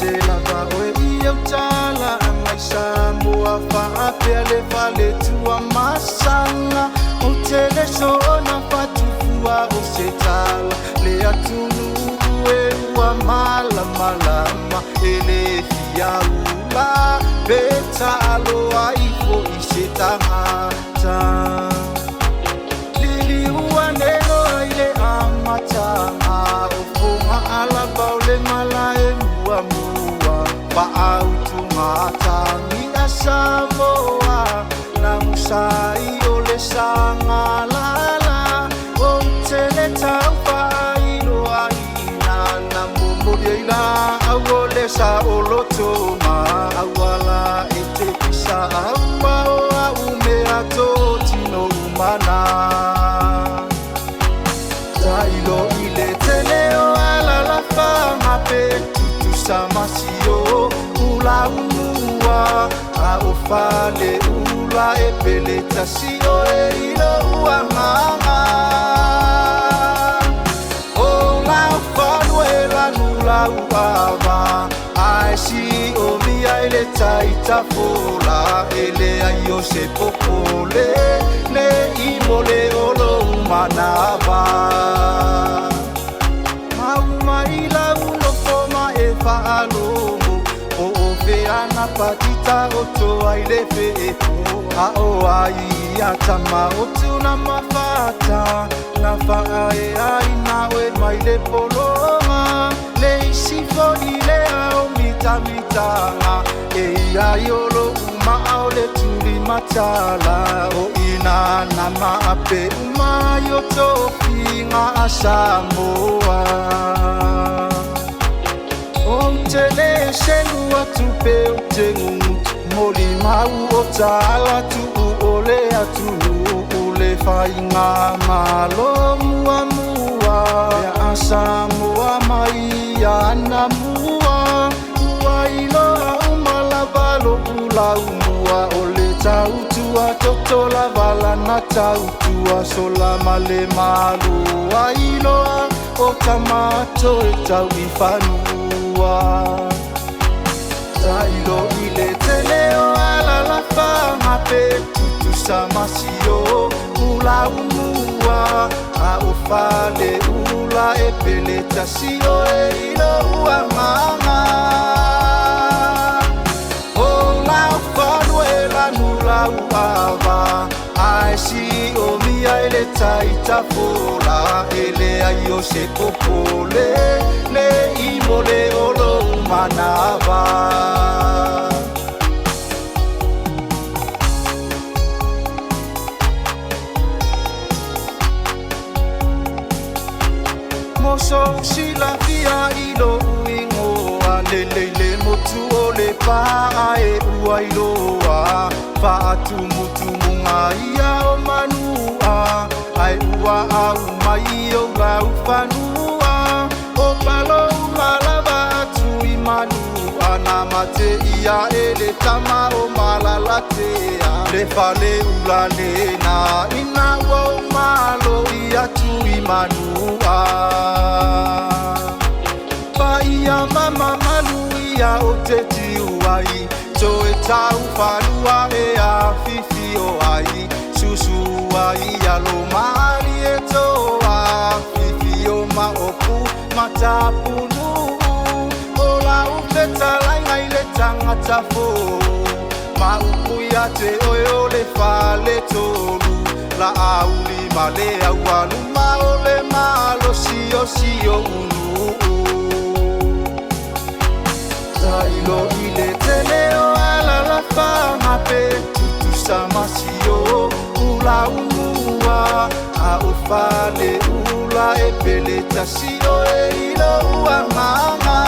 Se lava oe i au tala anga i Samoa faapea le faletua masana o te le soona fatufua o se tala le atunuu e ua malamalama e le fiaula pe taalo ai fo'i se tagata. Liliu ane loa i le amataga o foga alava o le malae muamua faautugatagi a Samoa lagusai o le sagalala ou te le taufailoaina na momoli ai laau o le saoloto ma auala e te pisa aua o au mea totino umana. Tailo i le tele o alalafaga pe tutusa masio ulaumua a o fale ula e pele tasi o e ilo uagaga. O lau falue lanu lau ava ae si o mia i le taitafola e leai o se popole le i mo le olo manava. Mau mai lau nofo ma e faalogo o o feana patita o toa i le feepo a o ai ia tama o tuna mafata na faae ai na oe mai le pologa le isi fo'i le ao mitamitaga e ia i o lo'u maa o le tulimatala o ina na maape umai o tofiga a Samoa. Ou te le selu atu pe ou te gugutu molimau o tala tuu o le atunuu le faiga malo muamua ia a Samoa mai ana mua ua iloa uma lava lo'u laumua o le tautua toto lava lana tautua sola ma le malo ailoa o tamato e tau i fanua. Tailo i le tele o alalafaga pe tutusa masio ulaumua a o fale ula e pele tasi o e ilo uagaga. O lau falue lanu lau ava ae si o mia i le taitafola e leai o se popole le i mo le olo manava. Mo sou silafia i lo'u igoa lelei le motu o le paa e ua iloa faatumutumuga ia o manua ae ua au mai o lau fanua o palou malava atu i manua na mate ia e le tama o malalatea le fale ula lena ina ua o malo i atu i manua. Paia mama malu ia o te tiu ai toe tau falua e afifi o ai susu ai alo mali e toa fifi o maopu matapunu o lau fetalaiga i le tagata fou ma upu ia te oe o le fale tolu la auli ma le aualuma o le malosiosio unuu. Tailo i le tele o alalafaga pe tutusa masio ulaumua a o fale ula e pele tasi o e ilo uagaga.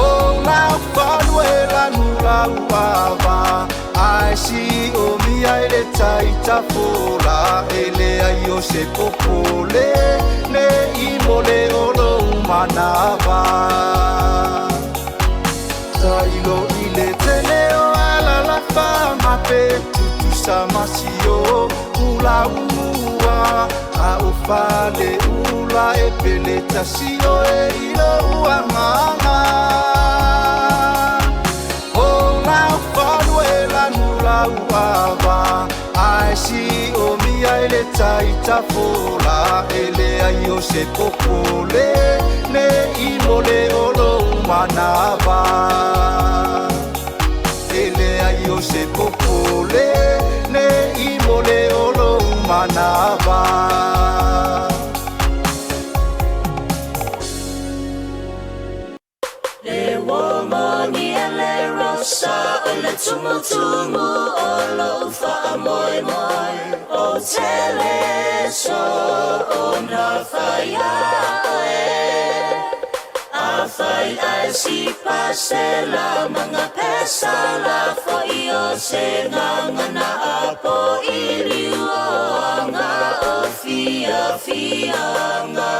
O lau falue lanu lau ava ae si o mia i le taitafola e leai o se popole le i mo le olo manava. Tailo i le tele o alalafaga pe tutusa masio ulaumua A o fale ula e pele tasi o e i lou agaga. O lau falua e lanu lau ava, ae si o mia e le taitafola. E leai o se popole ne i mo le o lou manava. E leai o se popole ne i mo le o lou manava. Le uomoni e le rosa o le tumutumu o lou faamoemoe, o te le so ona fai ae. Afai ae si pasela mga pesa la foi o se ngangana apo i liu o anga o fia fianga.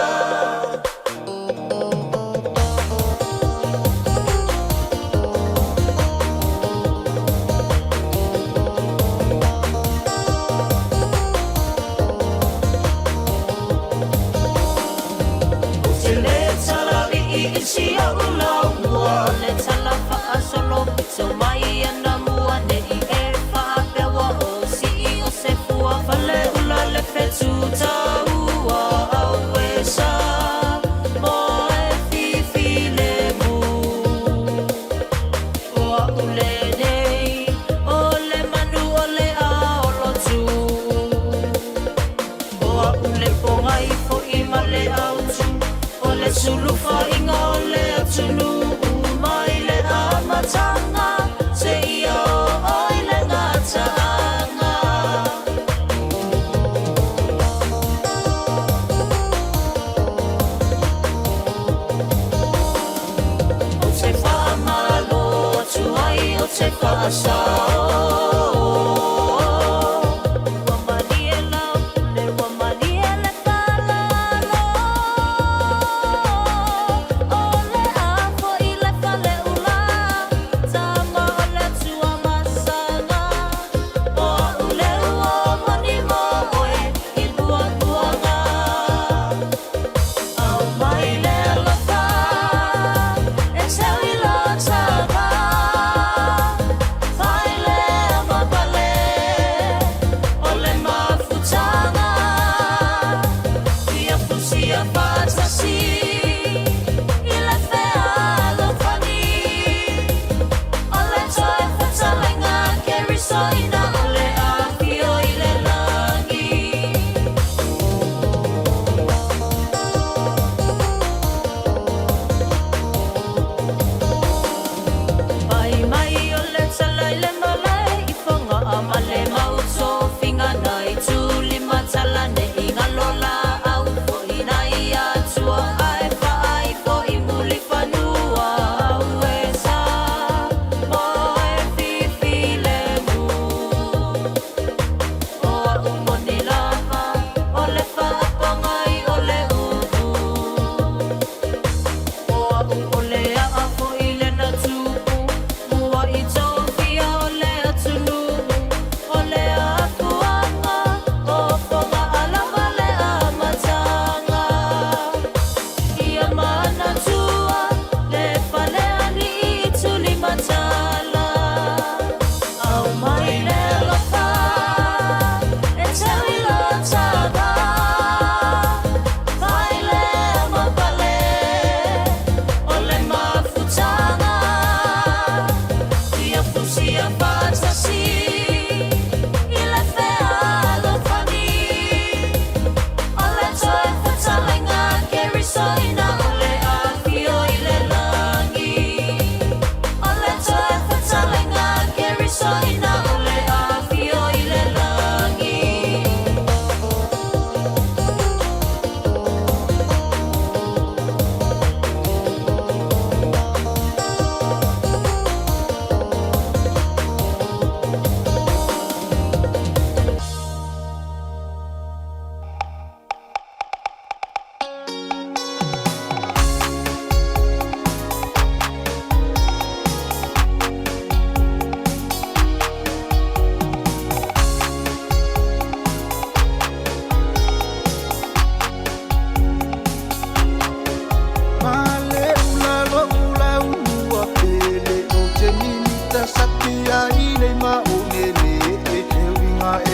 Ou te le talali'i i si o'u laumua, o le tala fa'asolo pito mai ana mua ne'i e fa'apea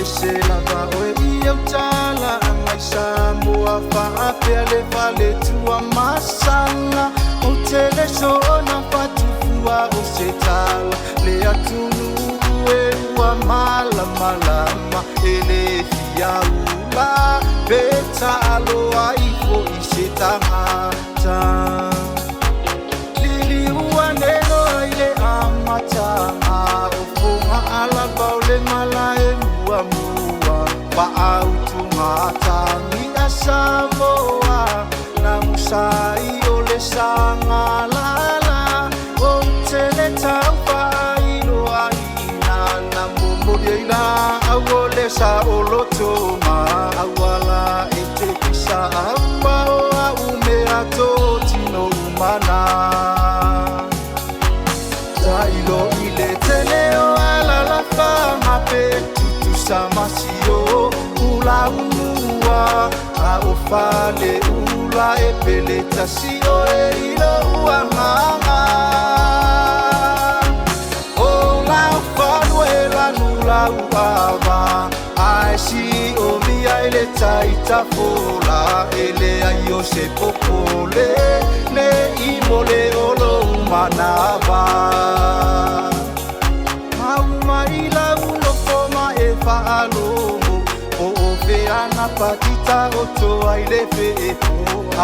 Ese lava oe i au tala agai Samoa faapea le faletua masana o te le soona fatufua o se tala le atunuu e ua malamalama e le fiaula pe taalo ai fo'i se tagata. Liliu ane loa i le amataga o foga alava o le malae muamua faautugatagi a Samoa na musai o le sagalala o tele taufailoa ina na momoli ai la au o le saoloto ma auala e te pisa aua o au mea totino umana. Tailo i le tele o alalafaga pe tutusa masio ulaumua a o fale ula e pele tasi o e ilo uagaga. O lau falue lanu lau ava ae si o mia i le taitafola e leai o se popole le i mo le olo manava. Mau mai lau nofo ma e faalogo o o feana patita o toa i le feefo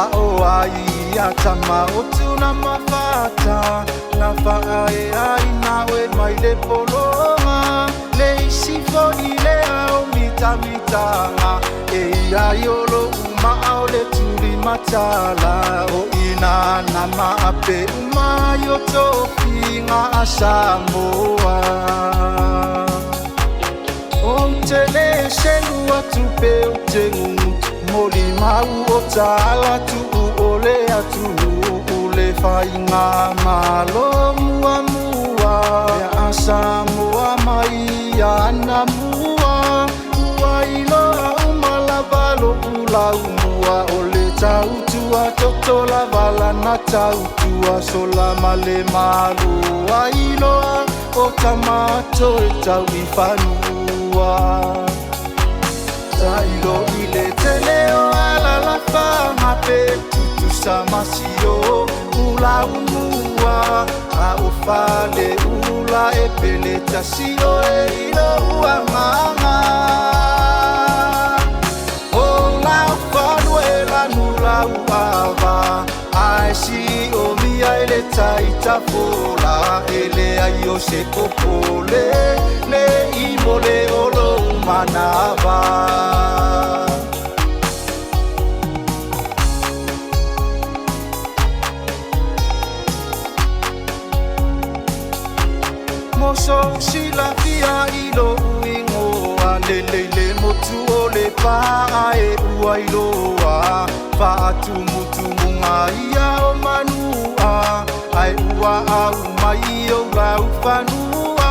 a o ai ia tama o tuna mafata na faae ai na oe mai le pologa le isi fo'i le ao mitamitaga e ia i o lo'u ma'a o le tulimatala o ina na maape uma i o tofiga a Samoa. Ou te lē selu atu pe ou te gugutu molimau o tala tuu o le atunuu le faiga malo muamua ia a Samoa mai ana mua ua iloa uma lava lo'u laumua o le tautua toto lava lana tautua sola ma le malo ai loa o tamato e tau i fanua. Tailo i le tele o alalafaga pe tutusa masio ulaumua a o fale ula e pele tasi o e ilo uagaga. O lau falue lanu lau ava ae si o mia i le taitafola e leai o se popole le i mo le olo manava. Moso silafia i lo'u igoa lelei le motu o le paa e ua iloa faatumutumuga ia o manua ae ua au mai ou lau fanua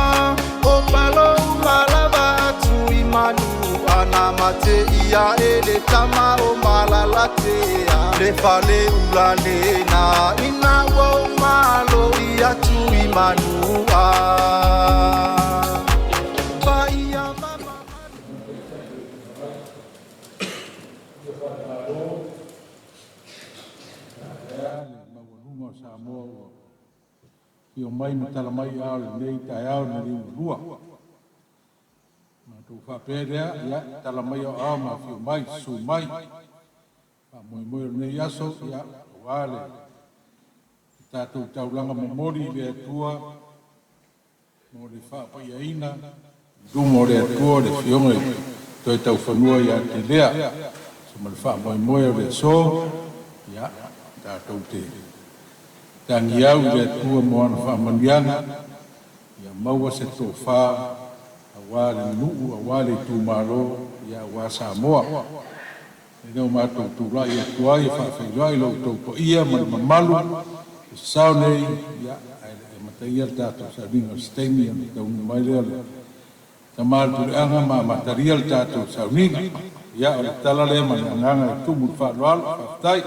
o palo malava atu i manua na mate ia e le tama o malalatea le fale ula lena ina ua o malo i atu i manua. Paia mama. Le maualuga o Samoa ua fio mai ma tala mai ao lenei taeao na liugalua. Matou faapea lea, ia, tala mai o ao ma afio mai, susu mai. Faamoemoe o lenei aso, ia, aua le tatou taulaga momoli i le Atua mo le faapaiaina i luma o le Atua le Afioga i toe taufanua ia te lea. So ma le faamoemoe o le aso, ia, tatou te tagiau i le Atua mo ana faamanuiaga, ia maua se tofā aua le nuu, aua le itumalo, ia aua Samoa. E lea o matou tulai atu ai e faafeiloai lo outou paia ma le mamalu o sao nei, ia, ae le amataia le tatou sauniga o se taimi ona taunuu mai lea o le tama le puleaga ma amatalia le tatou sauniga. Ia, o le tala lea ma le agaga e tumu le faaaloalo. Faafetai.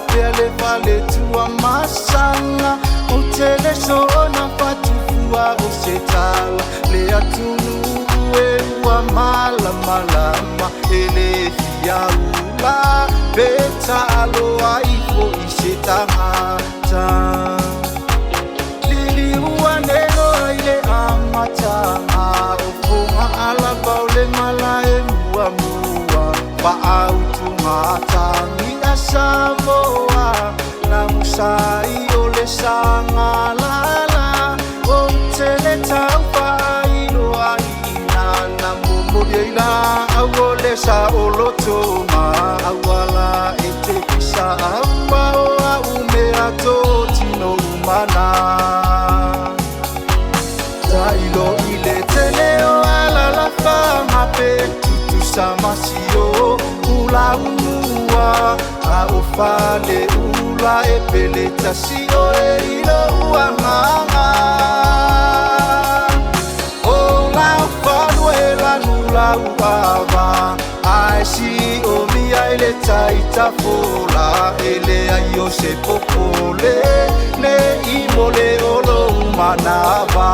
pea le faletua masaga ou te le soona fatufua o se tala le atunuu e ua malamalama e le fiaula pe taalo ai fo'i se tagata. Liliu ane loa i le amataga o foga alava o le malae muamua faautugatagi a Samoa na musai o le sagalala ou te le taufailoaina na momoli ai laau o le saolotoga auala e te pisa aua o au mea totino umana. Tailo i le tele o alalafaga pe tutusa masio ulaumua a o fale ula e pele tasi o e ilo uagaga. O lau falue lanu lau ava ae si o mia i le taitafola e leai o se popole le i mo le olo manava.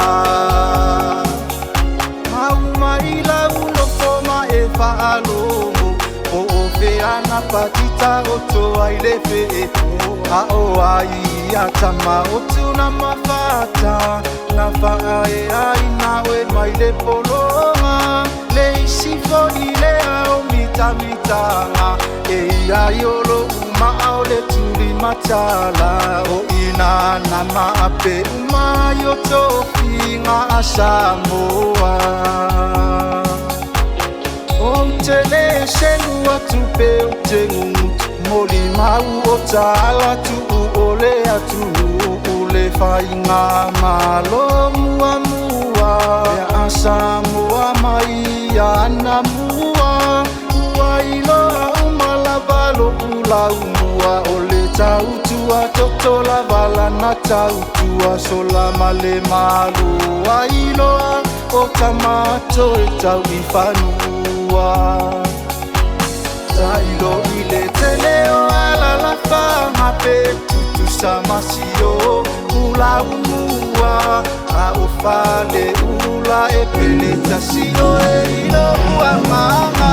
Mau mai lau nofo ma e faalogo po o feana patita o toa i le feepo a o ai ia tama o tuna mafata na faae ai naoe mai le pologa le isi fo'i lea o mitamitaga e ia i o lo'u maa o le tulimatala o ina na maape umai o tofiga a Samoa. Ou te le selu atu pe ou te gugutu molimau o tala tuu o le atunuu le faiga malo muamua lea a Samoa mai ana mua ua iloa uma lava lo'u laumua o le tautua toto lava lana tautua sola ma le malo ailoa o tamato e tau i fanua. Tailo i le tele o alalafaga pe tutusa masio ulaumua a o fale ula e pele tasi o e ilo uagaga.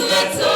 Let's go.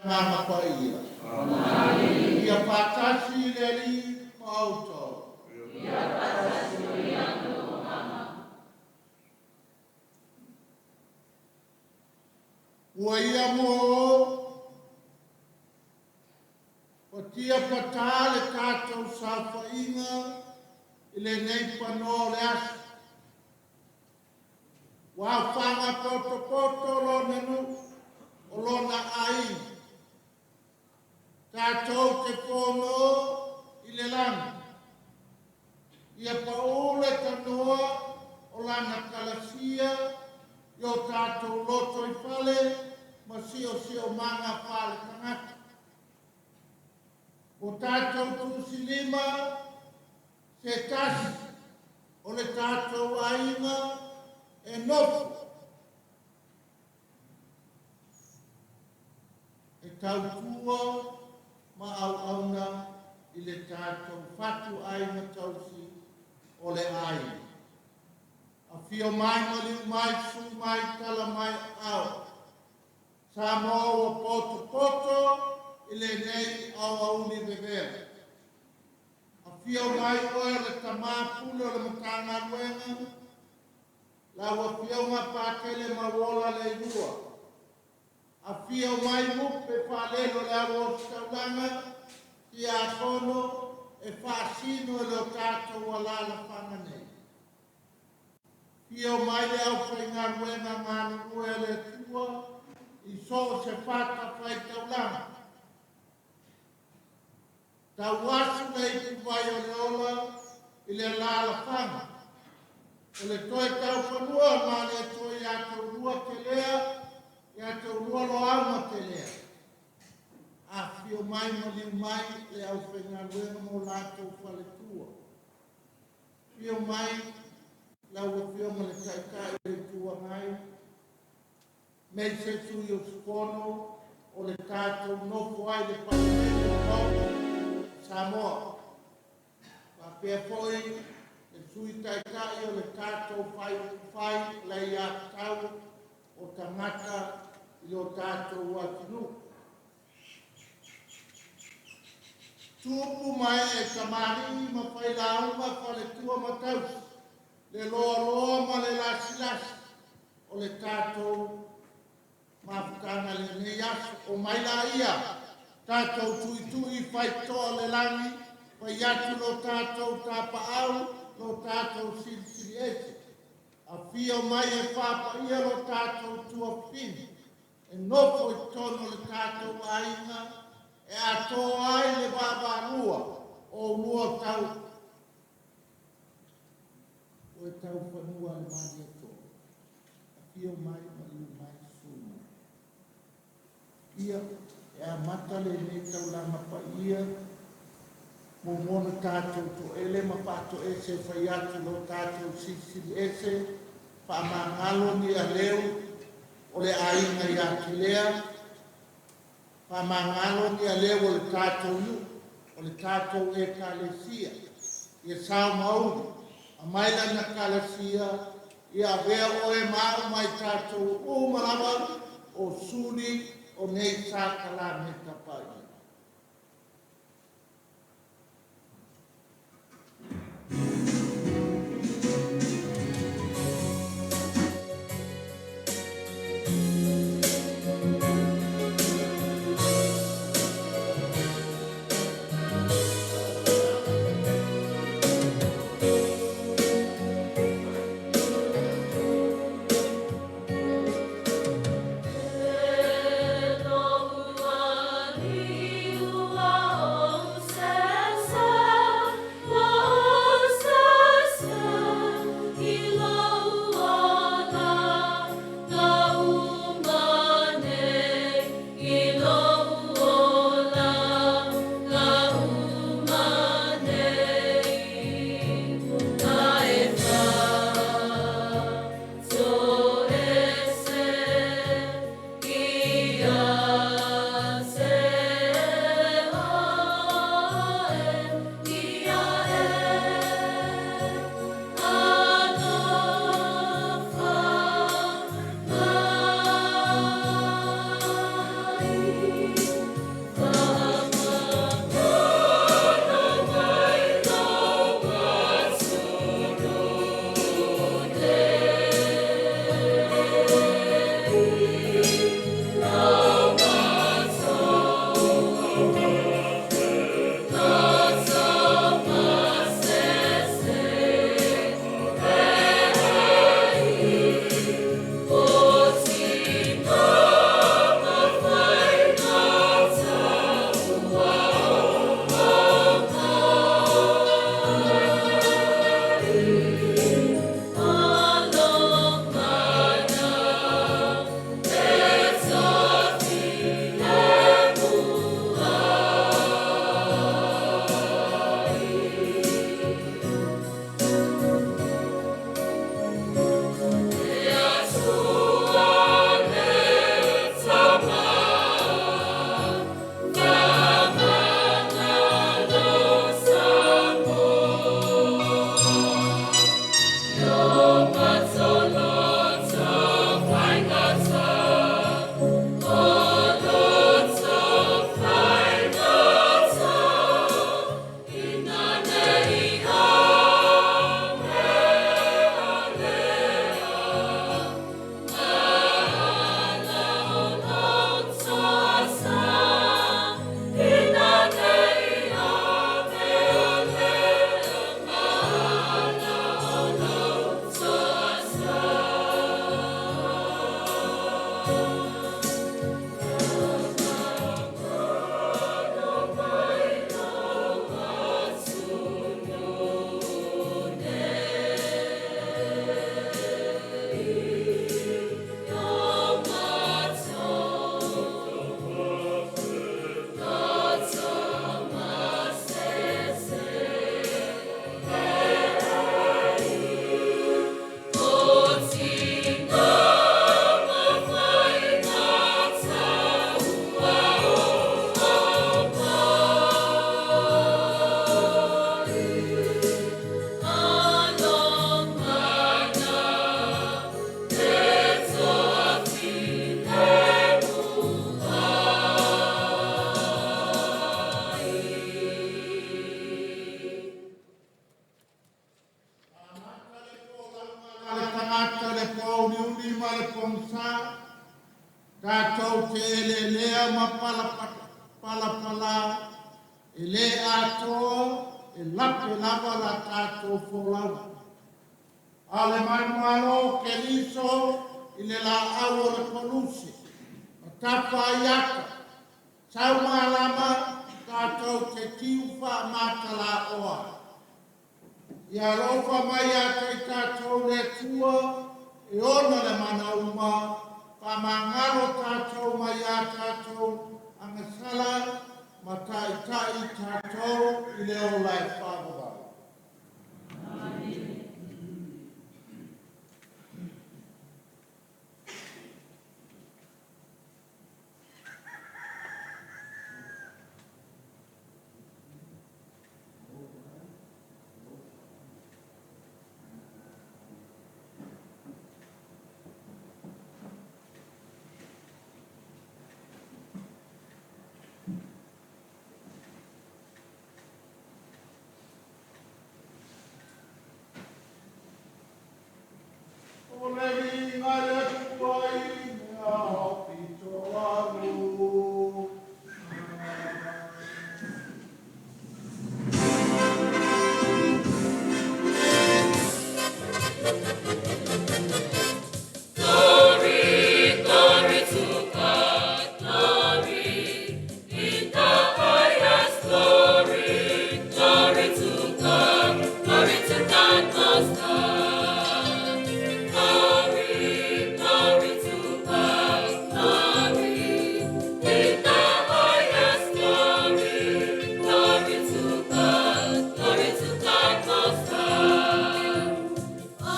Agaga Paia. Ia faatasi le Alii ma outou. Ua ia mo patia patā le tatou saofaiga i lenei panoa o le aso. Ua aofaga potopoto lona nuu o lona aiga. Tatou te fono i le lagi. Ia paū le tanoa o lana kalasia i o tatou loto i fale ma siosiomaga faale-tagata. Ua tatou tuusilima se tasi o le tatou aiga e nofo e tautua ma auauna i le tatou fatuaiga tausi o le aiga. Afio mai, maliu mai, susu mai, tala mai ao. Samoa ua potopoto i lenei aoauli vevela. Afio mai oe o le tamā pule o le Matagaluega, lau Afioga Patele Mauola Leilua. Afio mai mupe faalelo le au ositaulaga, tiakono e faasino i le o tatou alalafaga nei. Afio mai le aufaigaluega galulue a le Atua i so o se fatafaitaulaga. Tauasu le ipuvai o le ola i le alalafaga. O le toe taufanua ma le Atua ia taulua telea, ia taulua loau telea. Afio mai maliu mai le aufaigaluega mo latou faletua. Afio mai lau Afioga le Taitai o le Itu Agai, me se sui usufono o le tatou nofo ai le Palemene o le Maota Samoa. Faapea foi le Sui Taitai o le tatou fai fai le aiatatau o tagata i lo tatou atunuu. Tupu mai e tamalii ma failauga faletua ma tausi, le loaloa ma le lasilasi o le tatou mafutaga lenei aso. O mai la ia, tatou tuitui faitoa le lagi, fai atu lo tatou tapaau, lo tatou silisili ese. Afio mai e faapaia lo tatou tuafafine, e nofo i totonu o le tatou aiga, e atoa ai le vaavaalua o ulua tau o e taufanua le Malietoa. Afio mai, maliu mai, susu mai. Ia, e amata lenei taulaga paia, muamua ona tatou toele ma faatoese fai atu lo tatou silisili ese, faamagalo ni aleu o le aiga ia te lea, faamagalo ni aleu o le tatou nuu, o le tatou ekalesia, ia sao mauli, aumai lana kalasia, ia avea oe ma au mai tatou uma lava o suli o nei sakalameta paia. E to'u pogisa, tatou te eleelea ma palapala, e lē atoa, e lape lava la tatou folauga. A o le manumalo o Keriso i le laau o le koluse, ma tafa ai ata, sau malama tatou te tiu faamatalaoa ai. Ia alofa mai ia te i tatou le Atua e ona le mana uma, faamagalo tatou mai a tatou agasala ma taitai tatou i le ola e faavavau. O le viiga i le Atua i mea aupito alu. Glory, glory to God, glory in the highest glory, glory to God, glory to God most high. Glory, glory to God, glory in the highest glory, glory to God, glory to God most high. O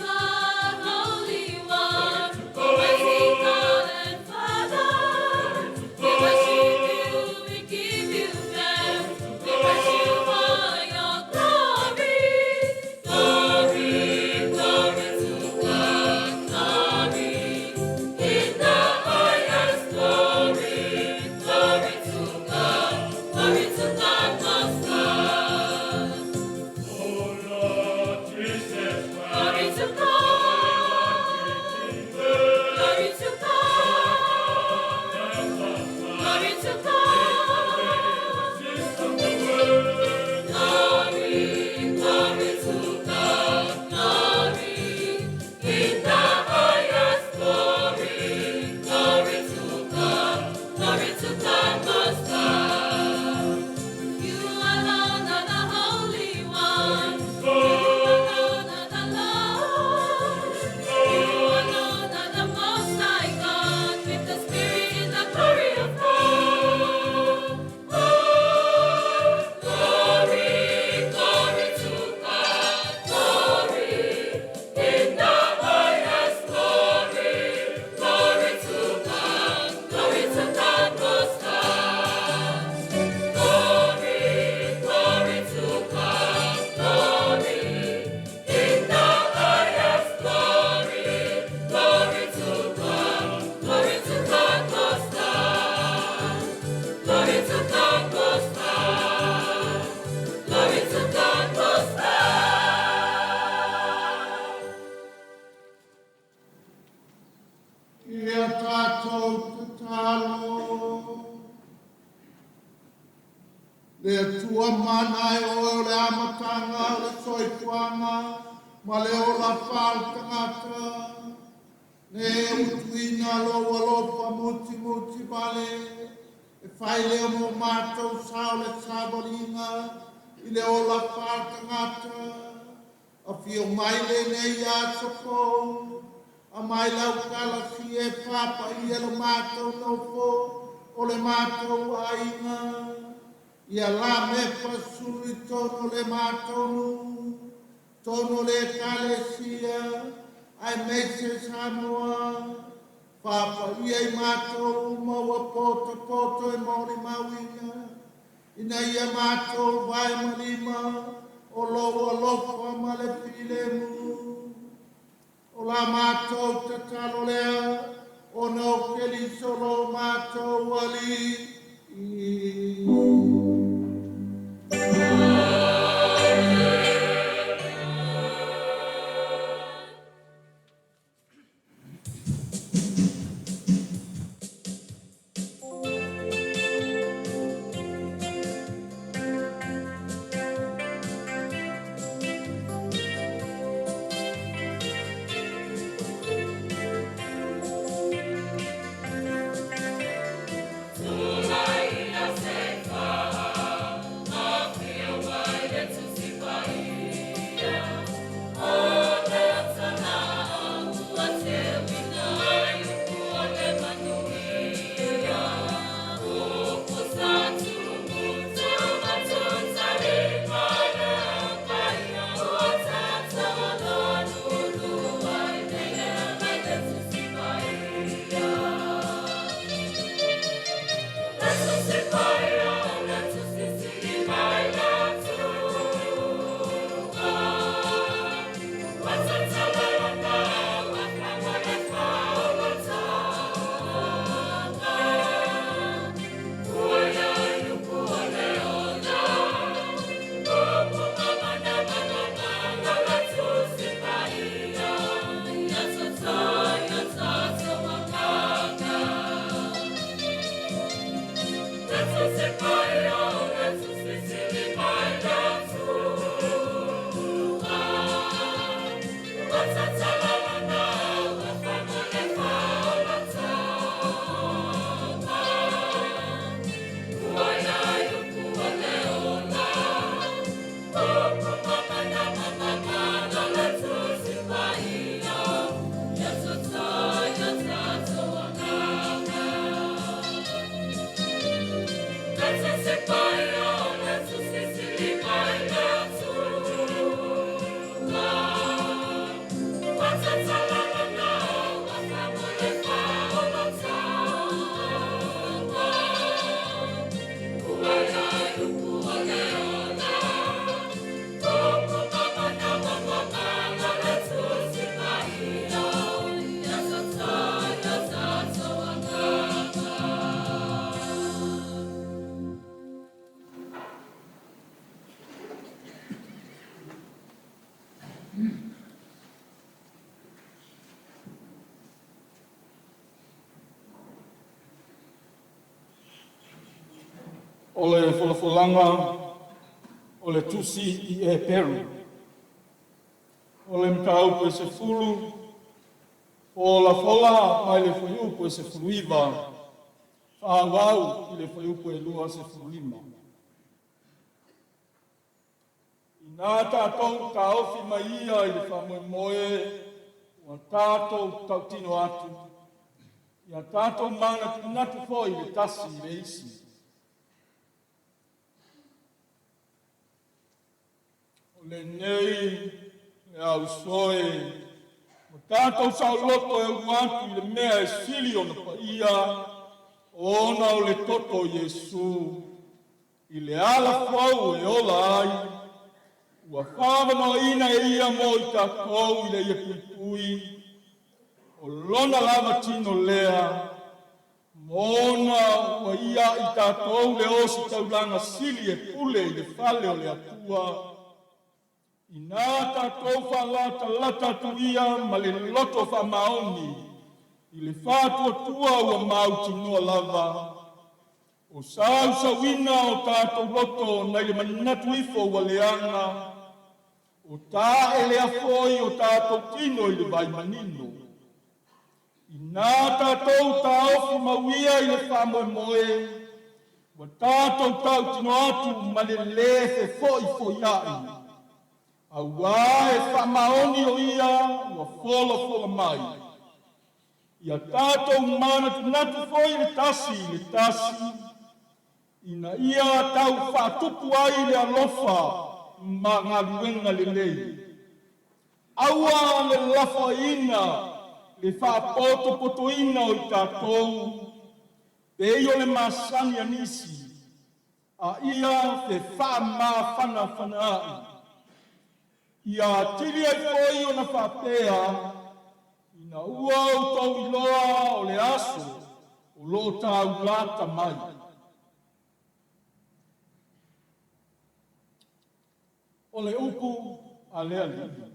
God, Holy One, Almighty God and Father, we worship you, we give you thanks, we praise you for your glory. Glory, glory to God, glory in the highest glory, glory to God, glory to God most high. Glory to God. Glory to God. Glory to God. Glory, glory to God. Glory in the highest glory. Glory to God. Glory to God most high. You alone are the Holy One. You alone are the Lord. You alone are the Most High God, with the Spirit in the glory of God. Oh, glory, glory to God, glory in the highest glory, glory to God, glory to God Most High. Glory, glory to God, glory in the highest glory, glory to God, glory to God Most High, glory to God Most High, glory to God Most High. Ia tatou tatalo. Le Atua mana e oe o le amataga o le soifuaga ma le ola faaletagata. Ne utuina lou alofa mutimuti vale, e fai lea mo matou sao le savaliga i le ola faaletagata. Afio mai lenei aso fou, aumai lau kalasia e faapaia lo matou nofo o le matou aiga. Ia la me fasulu i tonu o le matou nuu, tonu o le ekalesia, aemaise Samoa. Faapaia i matou uma ua potopoto e molimauina, ina ia matou vae ma lima o lou alofa ma le filemu. O la matou tatalo lea, ona o Keriso lo matou Alii. O le folafolaga o le Tusi i Eperu. O le mataupu e 10, folafola mai le fuaiupu e 19, faaauau i le fuaiupu e 25. Ina tatou taofi mai ia i le faamoemoe ua tatou tautino atu, ia tatou manatunatu foi le tasi i le isi. O lenei le auso e ua tatou saoloto e ulu atu i le mea e sili ona paia, ona o le toto o Iesu, i le ala fou e ola ai, ua fa'aavanoaina e Ia mo i tatou ina ia puipui. O lona lava tino lea, ma ona ua ia i tatou le ositaulaga sili e pule i le fale o le Atua, ina tatou faalatalata atu ia ma le loto faamaoni i le faatuatua ua mautinoa lava, o sausauina o tatou loto nai le manatu ifo ua leaga, o taelea foi o tatou tino i le vai manino. Ina tatou taofi mau ia i le faamoemoe, ua tatou tautino atu ma le lē fefoifoia'i, auā e faamaoni o Ia ua folafola mai. Ia tatou manatunatu foi le tasi i le tasi, ina ia tau faatupu ai le alofa ma galuega lelei. Aua le lafoaiina le faapotopotoina o i tatou, pei o le masani a nisi, a ia fefaamafanafanaai. Ia atili ai foi ona faapea, ina ua outou iloa o le aso o lo o tau lata mai. O le upu a le Alii.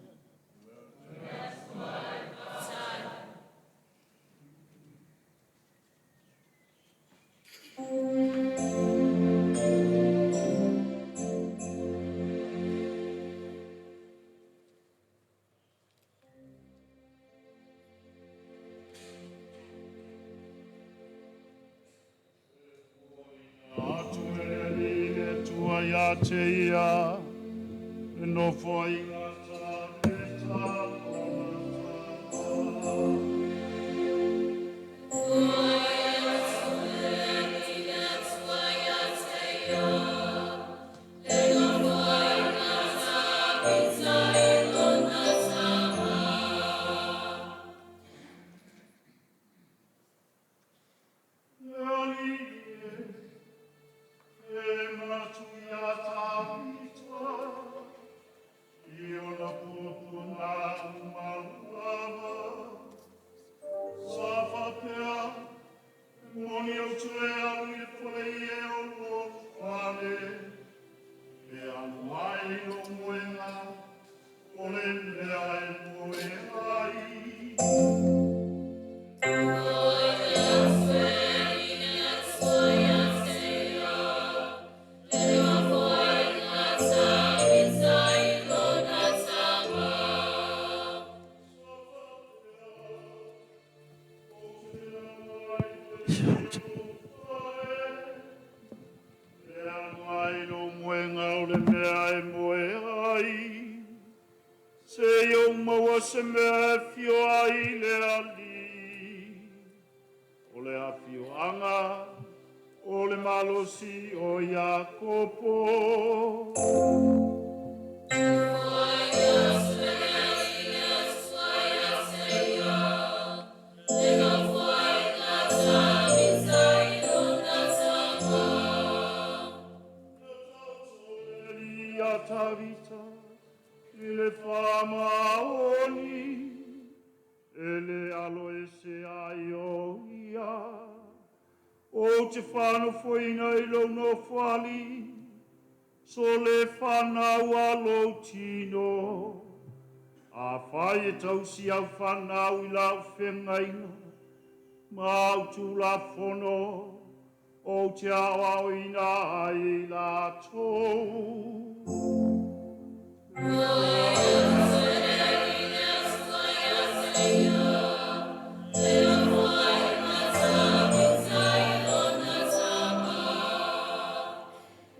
Atu e le Alii le Atua ia te ia, e nofo ai i gata. Le Alii e manatu ia Tavita, i ona puapuaga uma lava. Sa faapea, e moni ou te le alu i le fale i e o lou fale, e alu ai lou moega, o le mea e moe ai. E alu ai lou moega o le mea e moe ai. Se i ou maua se mea e fio ai le Alii. O le afioaga o le malosi o Iakopo. Ou te whanofoina i lou nofoali, so le whanau a lou tino. A whai e tausi au whanau i lau whengainga, ma au tūlafono, o te ao ao ina ai i latou.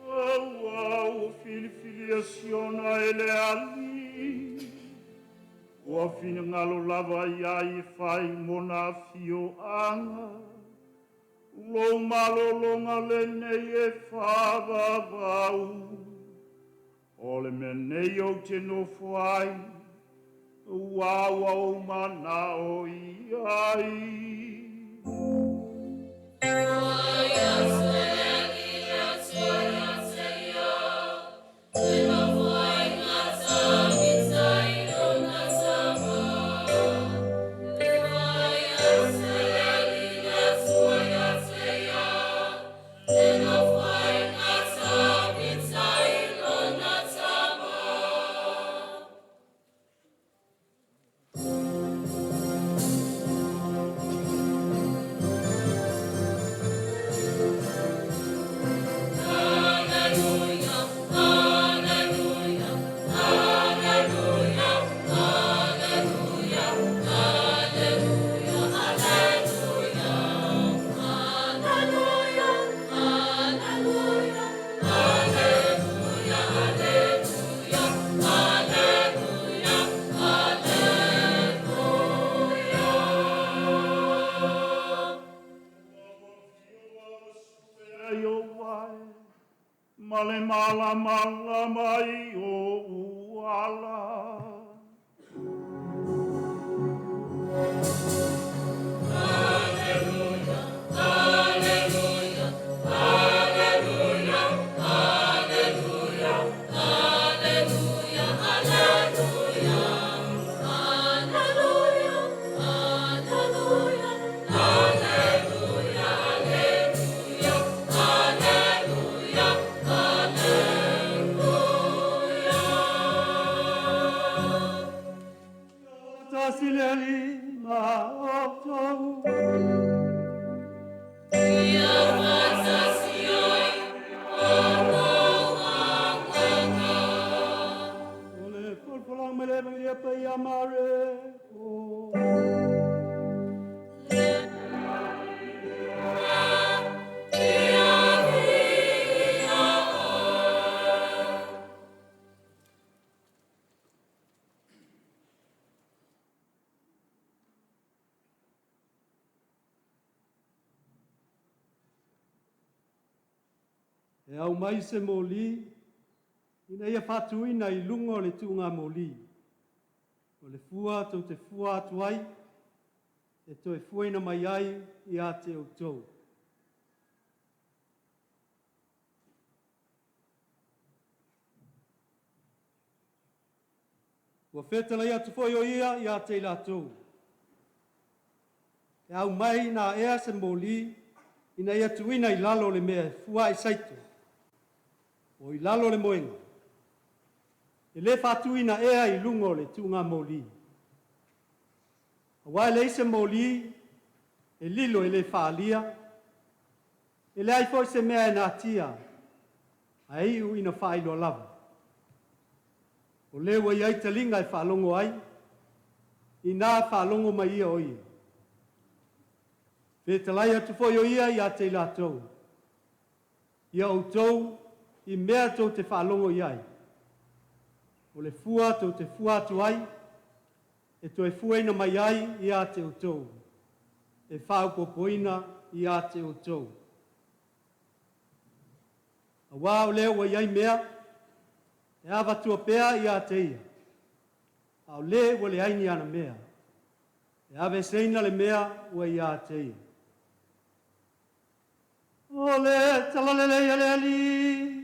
Ua ua filifilia Siona e le Alii, ua finagalo lava ia i e fai mona afioaga. Lou malologa lenei e faavavau. O le mea nei ou te nofo ai, ua ua ou manao i ai. Ma le malamalama i ou ala. Tasi le Alii ma outou. O le folafolaga mai le Evagelia Paia Mareko. E au mai se moli, ina ia faatuina i luga o le tuugamoli. O le fua tou te fua atu ai, e toe fuaina mai ai ia te outou. Ua fetalai atu foi o ia ia te i latou. E au mai na ea se moli, ina ia tuuina i lalo o le mea e fua'i saito, o i lalo o le moega. E le faatuina ea i luga o le tuugamoli. Aua e leai se moli e lilo e le faaalia, e leai foi se mea e natia, ae iu ina faailoa lava. O le ua i ai taliga e faalogo ai, inā faalogo mai ia o ia. Fetalai atu foi o ia ia te i latou, ia outou i mea tou te faalogo i ai. O le fua tou te fua atu ai, e toe fuaina mai ai ia te outou, e faaopoopoina ia te outou. Aua o lea ua i ai mea, e avatua pea ia te ia, a o le ua leai ni ana mea, e aveeseina le mea ua ia te ia. O le talalelei a le Alii.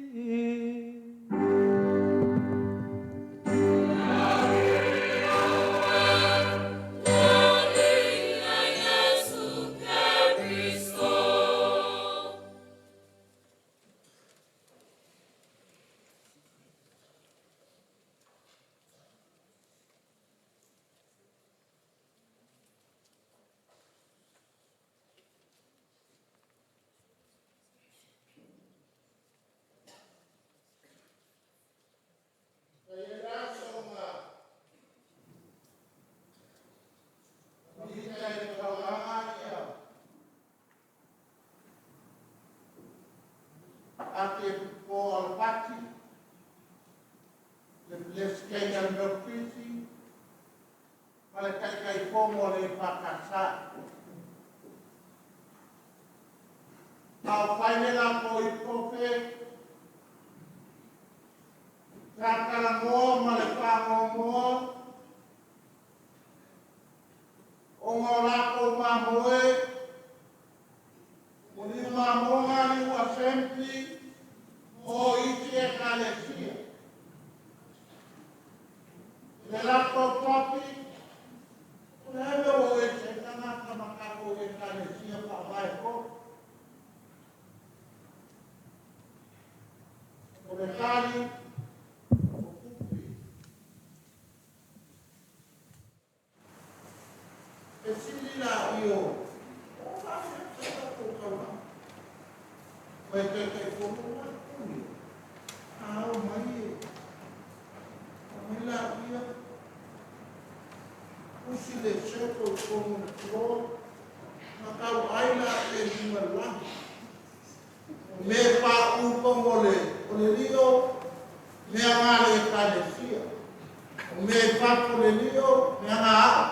Taitaifono a le EFKS. A o fai le latou iputofe, sa talanoa ma le faanoanoa ona o latou mamoe ua liumamoga liu Assembly mo isi Ekalesia. I le latou topic, o le a le mea ua o ese ai tagata ma tatou Ekalesia Faavae foi? O le tali, o tupe. Fesili laia o faafefea se tatou taulaga? Mai Taitaifono na tuli. A o mai e mai laia usi le circle tonu le floor ma tau ai laia i luga le lagi. O me pa u o le lio, mea ngā le Ekalesia. O me papo le lio, mea ngā ao.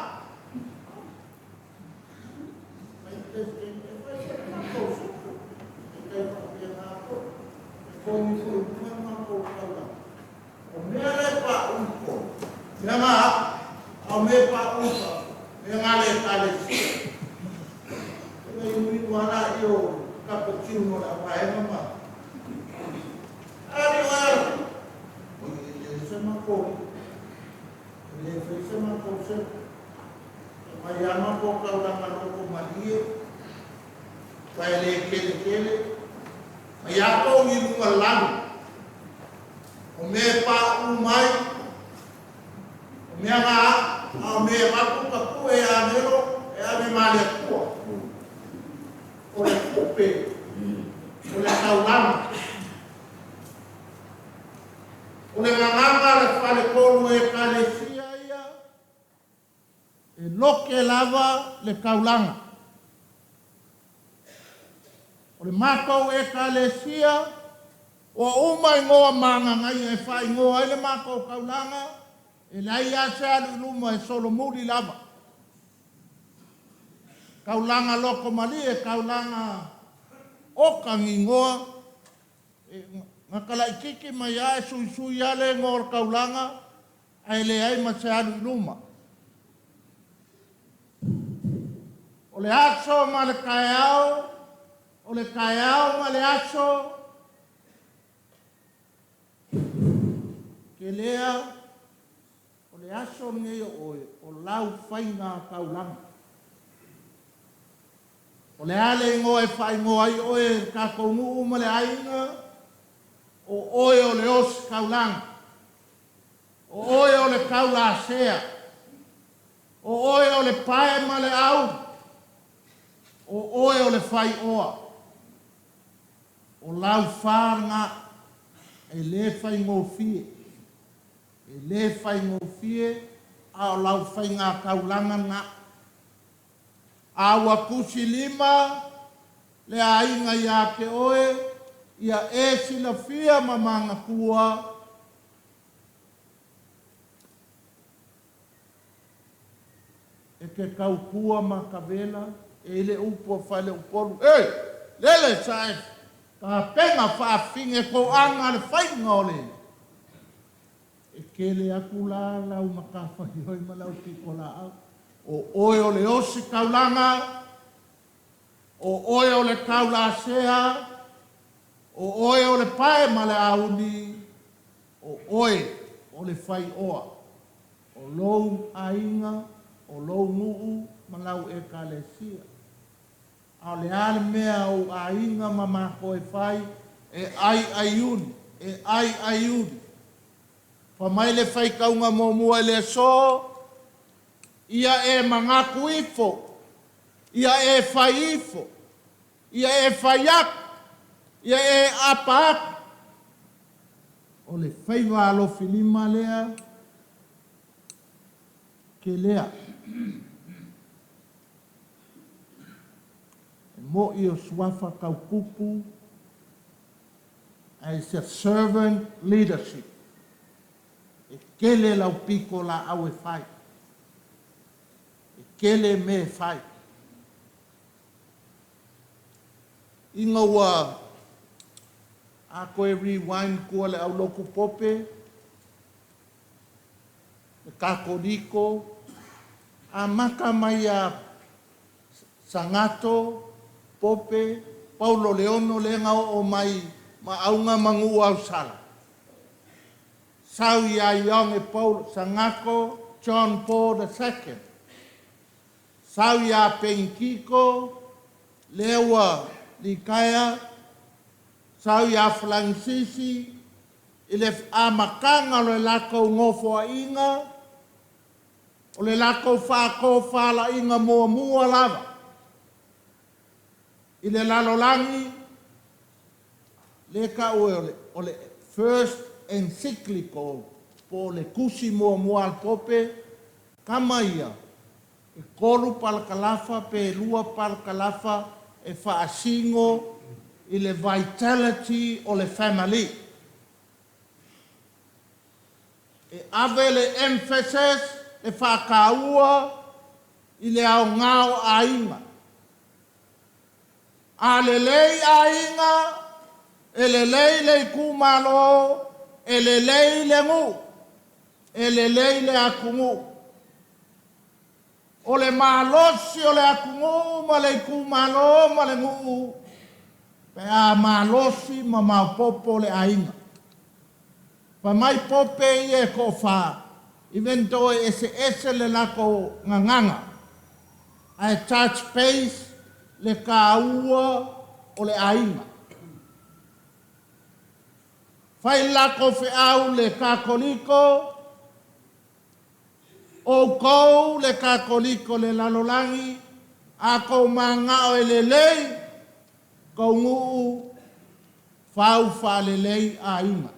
Mai presidente, e fai se matou suku. E kai whakapia ngā ko. E kongi fo i bunga matou kaula. O mea le pa u mea ngā ao. O me pa u pa, mea ngā le Ekalesia. E ngai ui wala i o cappuccino la waenga ma. Ali o ala. O i le se matou. E le fai se matou se. E mai ama ko kaulanga loko malie. Vai le kele kele. Mai ato i lunga lalo. O me pa u mai. O mea ngā a o me rapu ka pu e anero e ave male atua. O le kupe. O le kaulanga. O le nganganga le fale kolu e kalesia ia. E loke lava le kaulanga. O le mākou e kalesia, o uma i ngoa manga ngai e whai ngoa ai le mākou kaulanga, e lai a se alu i luma e solomuli lava. Kaulanga loko mali e kaulanga o kangingoa, e ngakala ikiki mai a e sui sui ale ngoa kaulanga, a e le ai ma se alu i luma. O le aso ma le kaeao, o le kaeao ma le aso, ke lea, o le aso nei o oe, o lau whainga kaulanga. O le ale ngoe whai ngoa i oe ka kaungu ma le ainga, o oe o le osi kaulanga. O oe o le kaula sea. O oe o le pae ma le au. O oe o le whai oa. O lau whānga e le whai ngōfie. E le whai ngōfie a o lau whai ngā kaulanga ngā. A ua kusi lima le ainga ia ke oe, ia e silafia ma manga kua. E ke kaukua ma kavela, e le upu a whale upolu. E, lele sa e, ka penga whaafinge ko anga le whainga o le. E kele aku la lau makawhai hoi ma lau piko la au. O oe o le osi kaulanga, o oe o le kaula sea, o oe o le pae ma le auni, o oe o le whai oa. O lou ainga, o lou nguu, ma lau e kalesia. A o le ale mea o ainga ma mako e whai, e ai ai uni, e ai ai uni. Fa mai le whai kaunga mō mua e le so, ia e mangaku ifo, ia e whai ifo, ia e whai aku, ia e apa aku. O le whaiva alofi lima lea, ke lea. E mo i o suafa kaupupu, a it's a servant leadership. E kele lau piko la au e whai. E tele mea e fai. Ina ua a toe rewind tua le aulotu pope, le Katoliko, amata mai ia Sagato, Pope, Paulo Leono lea na oo mai ma auga ma nuu ausala, sau ia Ioane Paulo, Sagato John Paul II, sau ia Penitito, lea ua litaea, sau ia Faranisisi, i le amataga o le latou nofoaiga, o le latou faatofalaiga muamua lava i le lalolagi, lea e tau o le first encyclical, po o le tusi muamua a le Pope, tama ia, e 3 parakalafa pe 2 parakalafa e faasino i le vitality o le family. E ave le emphasis, le faataua i le aoga o aiga. A lelei aiga, e lelei le itumalo, e lelei le nuu, e lelei le atunuu. O le malosi o le atunuu ma le itumalo ma le nuu, pe a malosi ma maopoopo le aiga. Fai mai Pope ia e toafa, even though e eseese le latou gagana, ae touch base le taua o le aiga. Fai le latou feau le Katoliko, outou le Katoliko le lalolagi, a tou mananao e lelei, tou nuu, fau faalelei aiga.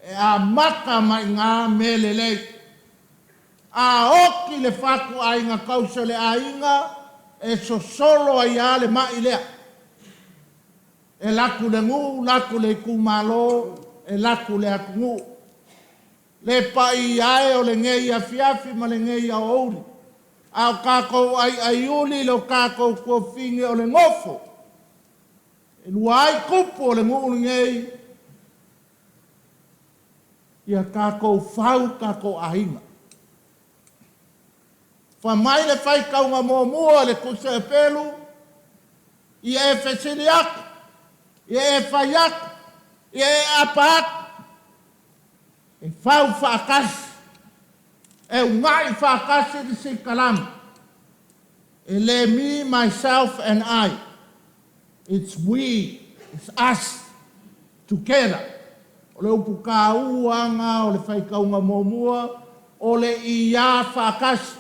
E amata mai i ina mea lelei. A oti le fatuaiga tausi o le aiga, e sosolo ai lava le mai lea. E alu atu le nuu, alu atu le itumalo, e alu atu le atunuu. Le paia e o lenei afiafi ma lenei aoauli, a o tatou aiaiuli lo tatou tuafafine o le nofo, e lua ai tupu o le nuu lenei, ia tatou fau tatou aiga. Fai mai le faitauga muamua o le Tusi a Pelu, ia e fesili atu, ia e fai atu, ia e aapa atu, e fau faatasi, e uunai faatasi le sikalama. E le me, myself and I. It's we, it's us, together. O le upu taua lena o le faitauga muamua, o le ia faatasi.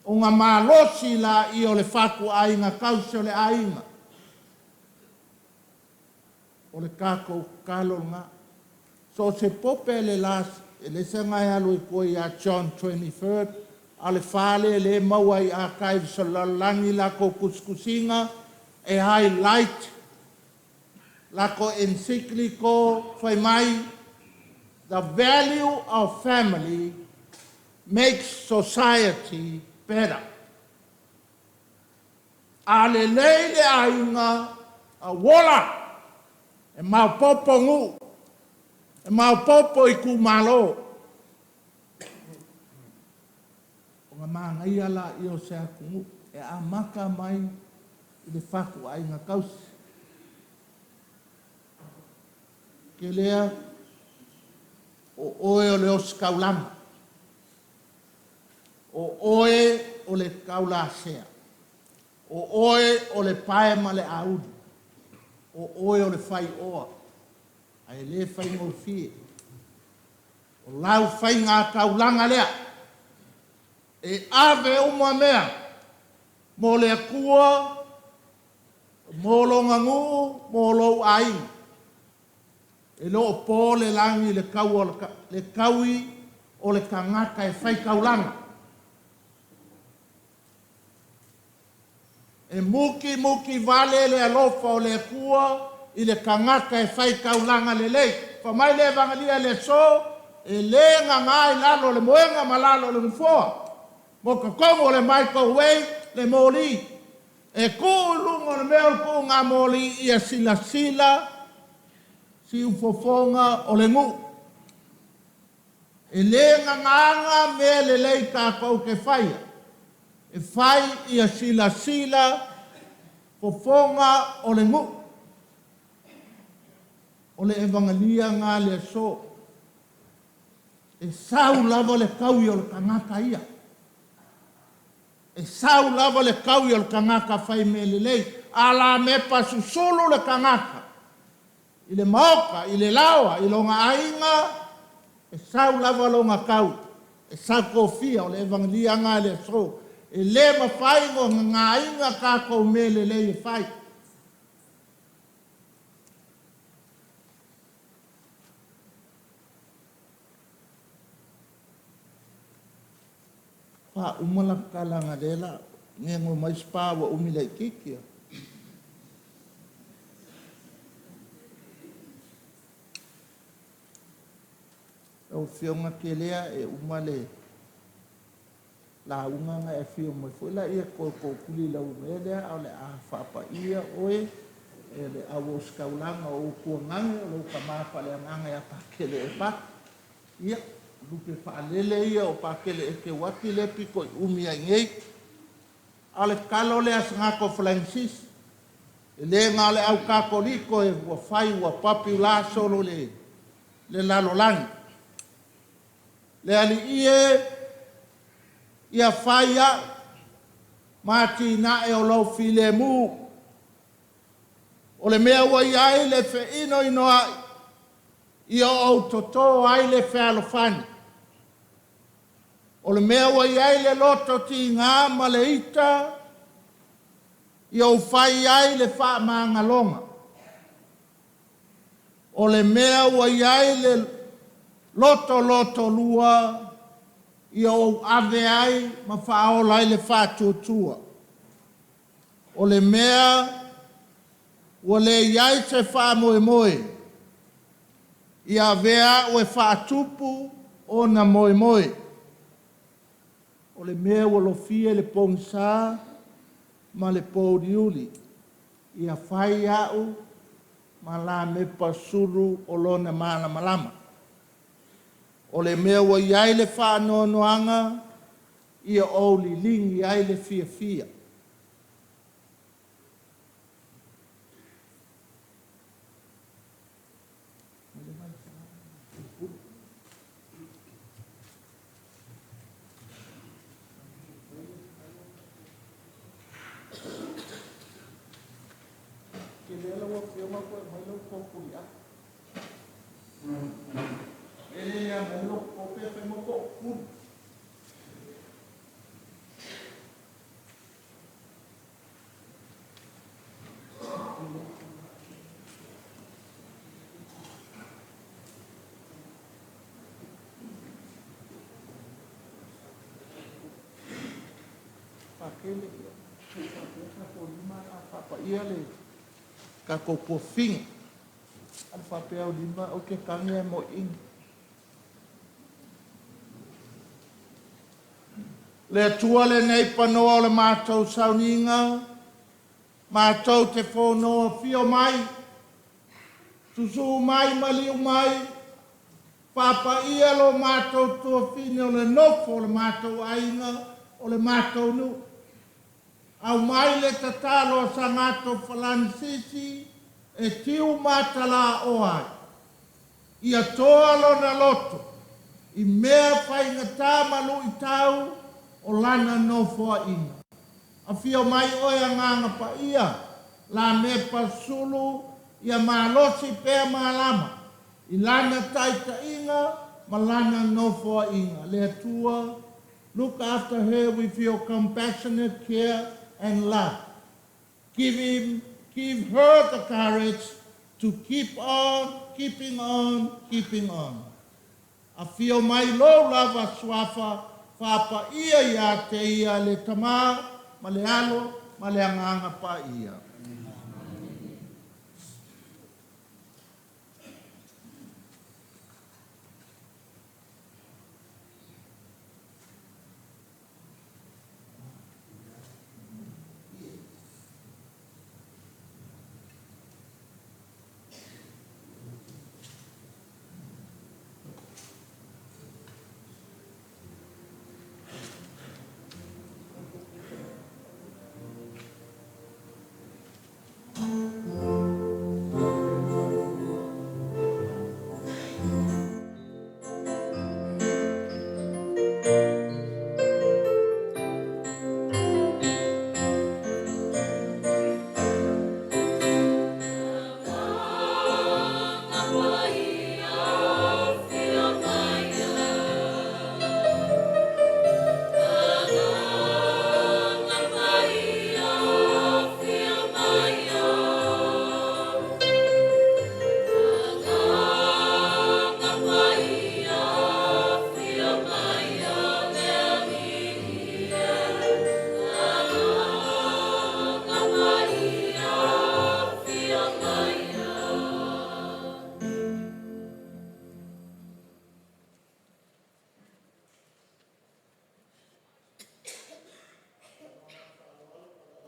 Ona malosi laia o le fatuaiga tausi o le aiga. O le tatou tatalo lena. So o se pope le la, e le se agai alu i tua ia John 23rd, a o le fale le maua i archives o le lalolagi latou tusitusiga e highlight latou encyclical fai mai, the value of family makes society better. A lelei le aiga, a uola, e maopoopo nuu, e maopoopo itumalo. Ona manaia laia o se atunuu e amata mai i le fatuaiga tausi. Ke lea, o oe o le ositaulaga, o oe o le taulasea, o oe o le pae ma le auli, o oe o le faioa, ae le faigofie. O lau faiga taulaga lea, e ave uma mea mo le Atua, mo lona nuu, mo lou aiga. E le o po le lagi i le taui o le tagata e fai taulaga. E muti muti vale le alofa o le Atua i le tagata e fai taulaga lelei. Fai mai le Evangelia i le aso, e le gaga i lalo o le moega ma lalo o le nofoa. Mo totonu o le microwave le moli. E tuu i luga o le mea o le tuuga moli ia silasila siufofoga o le nuu. E le gagaga mea lelei tatou te faia. E fai ia silasila fofoga o le nuu. O le evagalia na le aso. E sau lava le taui o le tagata ia. E sau lava le taui o le tagata fai mea lelei. A la mepa susulu le tagata i le maota, i le laoa, i lona aiga, e sau lava lona tau, e sau tofia o le evagalia na le aso. E le mafai ona gagaina tatou mea lelei e fai. Faauma la tala na le la ngego mai spa ua umi laitiiti. Lau Afioga Kelea e uma le lauga na e afio mai foi laia e toe tootuli lau mea lea, a o le a faapaia oe e le auositaulaga o Utuagaga o lou tama faaleagaga ia Pakele Epati. Ia, lupe faalele ia o Pakele Eteuati lea pito i umi ai nei. A o le tatalo lea a Sagato Falanisisi, e le na o le au Katoliko e ua fai ua popular solo i le lalolagi. Le Alii e, ia fai au ma atinae o lou filemu. O le mea ua i ai le feinoinoai, ia ou toto ai le fealofani. O le mea ua i ai le loto tiga ma le ita, ia ou fai ai le faamagaloga. O le mea ua i ai le loto lotolua, ia ou ave ai ma faaola ai le faatuatua. O le mea ua le i ai se faamoemoe, ia avea au e faatupu ona moemoe. O le mea ua lofia i le pogisa ma le pouliuli, ia fai au ma lamepa sulu o lona malamalama. O le mea ua i ai le faanoanoaga, ia ou liligi ai le fiafia. Kelea lau Afioga toe aumai lau tofuliai. E le aumai lou tofe fai mo tootuli. Pakele ia, se i faapea tatou lima a faapaia le tatou tuafafine. A le faapea o lima ou te tagi lava mo ini. Le Atua lenei panoa o le matou sauniga, matou te fono afio mai, susuu mai maliu mai, faapaia lo matou tuafafine o le nofo a le matou aiga, o le matou nuu. Aumai le tatalo a Sagato Falanisisi e tiu matalaoa ai. Ia toa lona loto i mea faigata ma luitau o lana nofoaiga. Afio mai oe Agaga Paia, lamepa sulu ia malosi pea malama i lana taitaiga ma lana nofoaiga. Le Atua, look after her with your compassionate care and love. Give her the courage to keep on, keeping on, keeping on. Afio mai lou lava suafa faapaia ia te ia le Tama ma le Alo ma le Agaga Paia.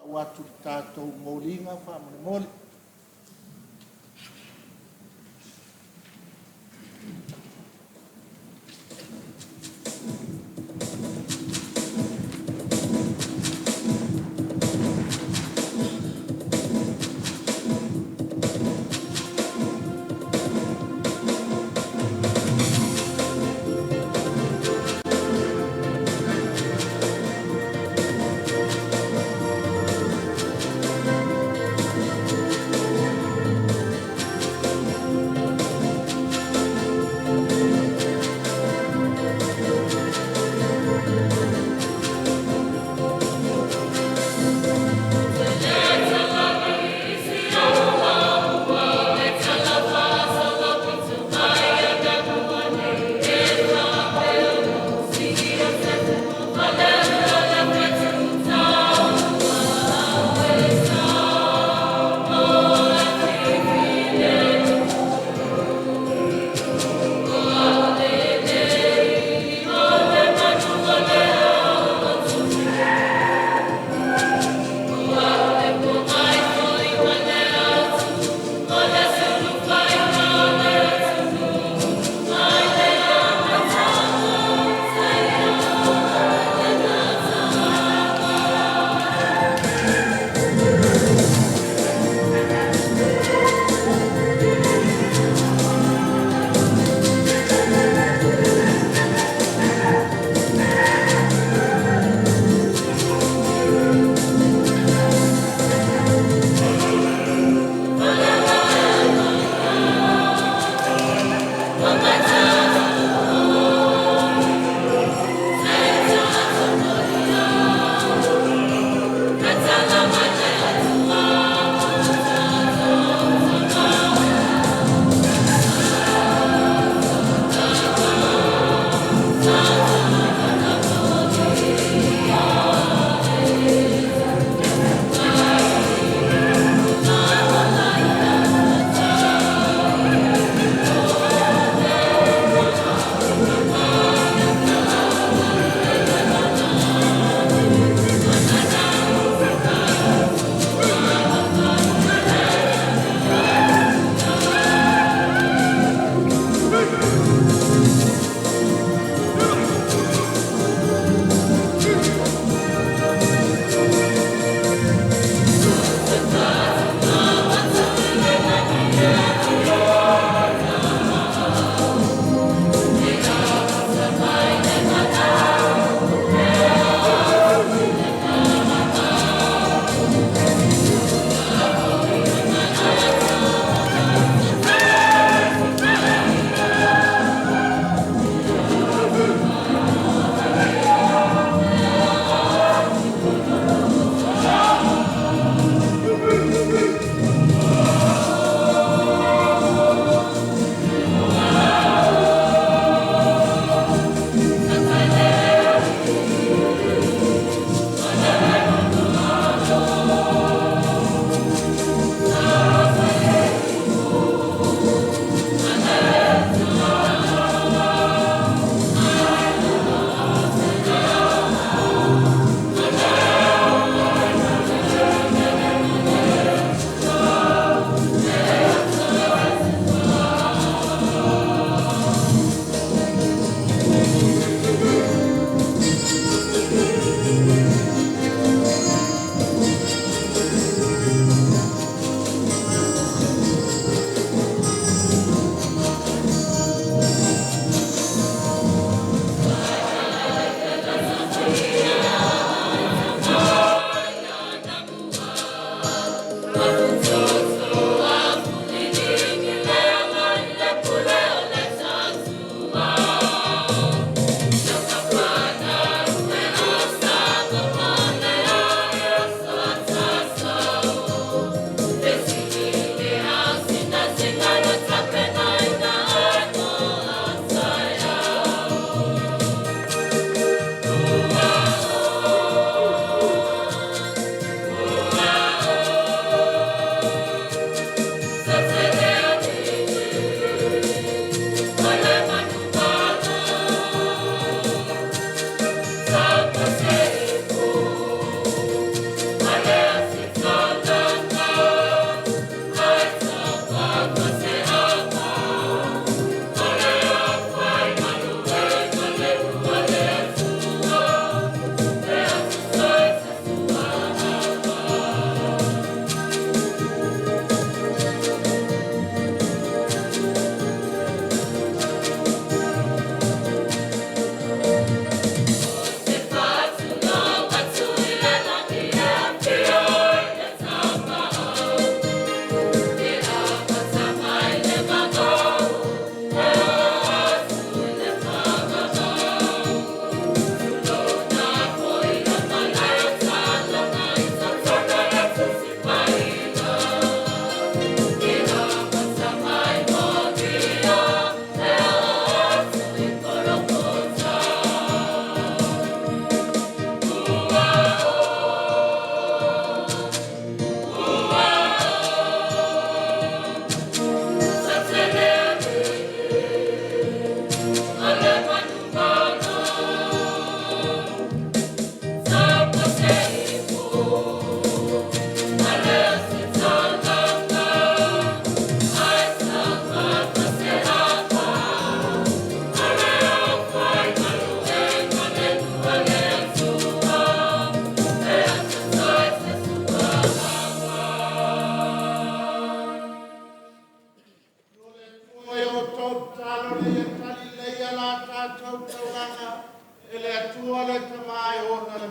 Lau atu i le tatou moliga faamolemole.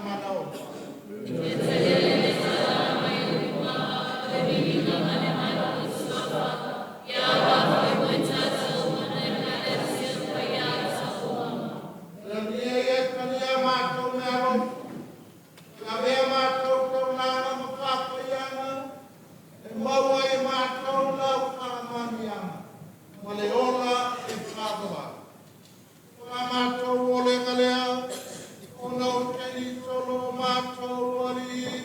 manaoga. Ia ia talia matou mealofa, ia avea matou taulaga ma faapaiaga, e maua ai e matou lau faamanuiaga ma le ola e faavavau. O la matou olega lea, ona o Keriso lo matou Alii.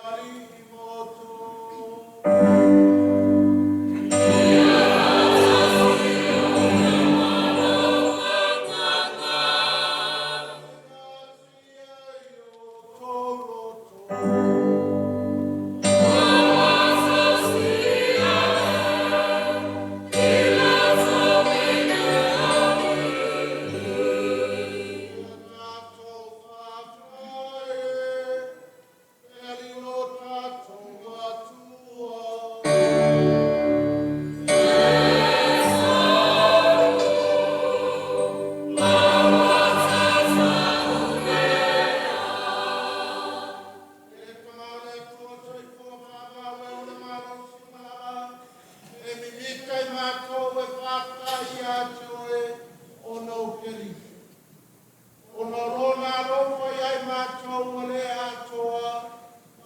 Alii ma outou. E mimita i matou e faafetai ia te oe ona o Keriso. Ona o lona alofa ia i matou ua le atoa,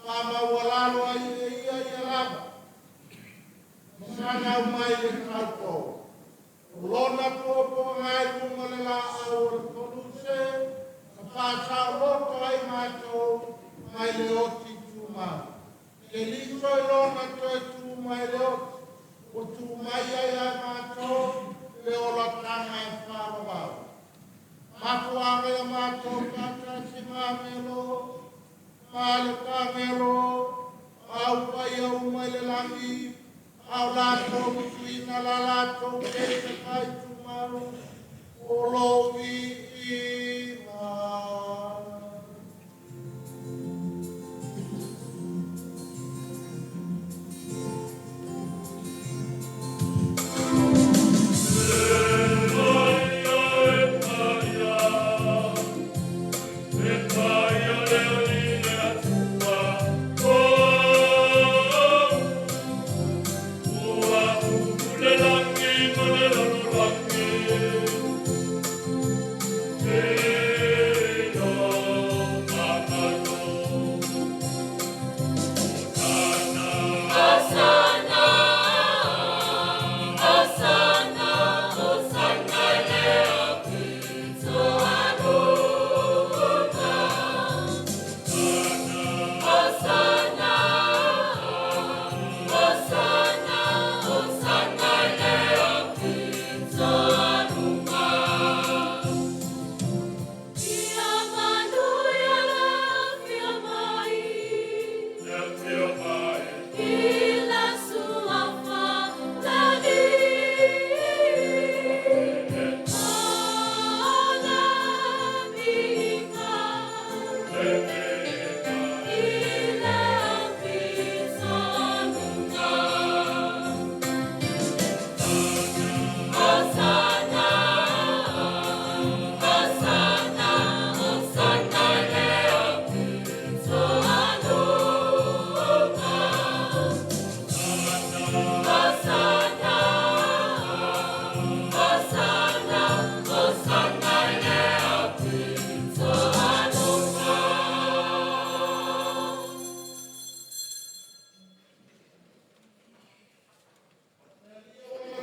faamaualalo ai e ia ia lava. Ma sana aumai le taupou. O lona puapuaga ai i luga o le laau o le koluse, na faasaoloto ai matou mai le oti tumau. Keriso i lona toe tu mai le oti, ua tu mai ai ia matou le olataga e faavavau. Mafuaaga ia matou faatasi ma agelo, ma le kagelo, ma au paia uma i le lagi, a o latou usuina la latou keisa faitumau, o lou viiga.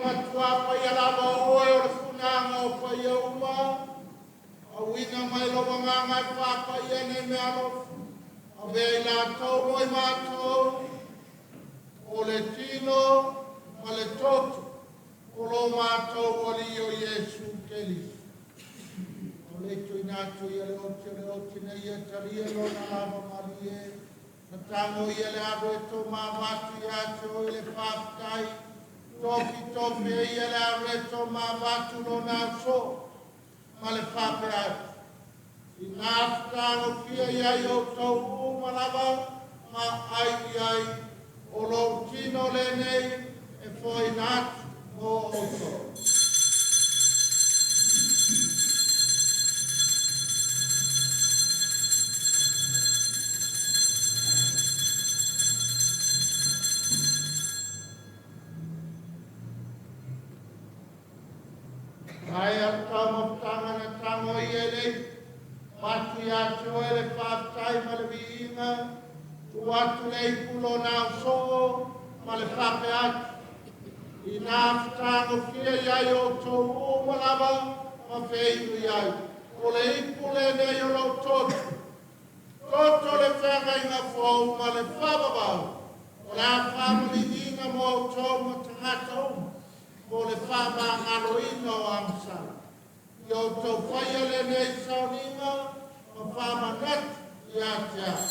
Matua paia lava o oe o le funaga o paia uma, auina mai lou agaga e faapaia nei mealofa, avea i latou mo i matou, o le tino ma le toto, o lo matou Alii o Iesu Keriso. O le tuuina atu ia le oti o le oti na ia talia lona lava malie, na tago ia le ave e tō mavatu ia te oe le faafetai, tofi tofi e ia le ave e tō mavatu lona aso, ma le faapea atu. I ngā whakaagofia ia i outou uma lava, ma ai i ai, O lou tino lenei e foaina atu mo outou. Ae a le taumafataga na tago ia e le ipu, avatu ia te oe le faafetai ma le viiga, tuu atu le ipu lona ausoo ma le faapea atu, Ina fetagofie i ai outou uma lava ma feinu i ai. O le ipu lenei o lou toto, toto o le feagaiga fou ma le faavavau, o le a faamaliliina mo outou ma tagata uma, mo le faamagaloina o agasala. Ia outou faia lenei sauniga ma faamanatu ia te au.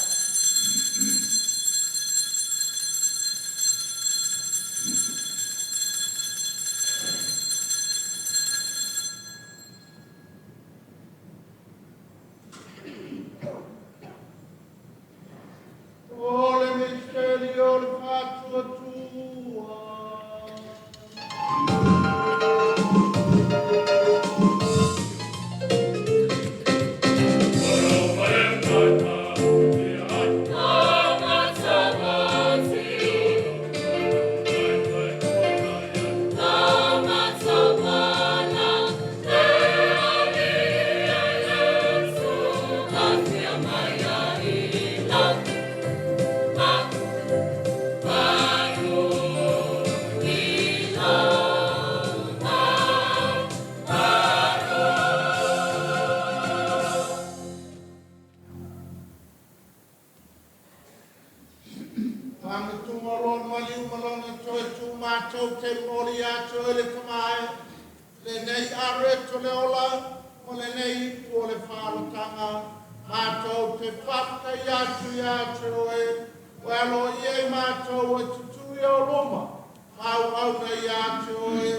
O le misiteli o le faatuatua. Agatuga o lona maliu ma lona toe tu matou te momoli ia te oe le Tama e, lenei areto le ola ma lenei ipu o le faaolataga, matou te faafetai atu ia te oe, ua aloaia i matou e tutū i ou luma, ma auauna ia te oe,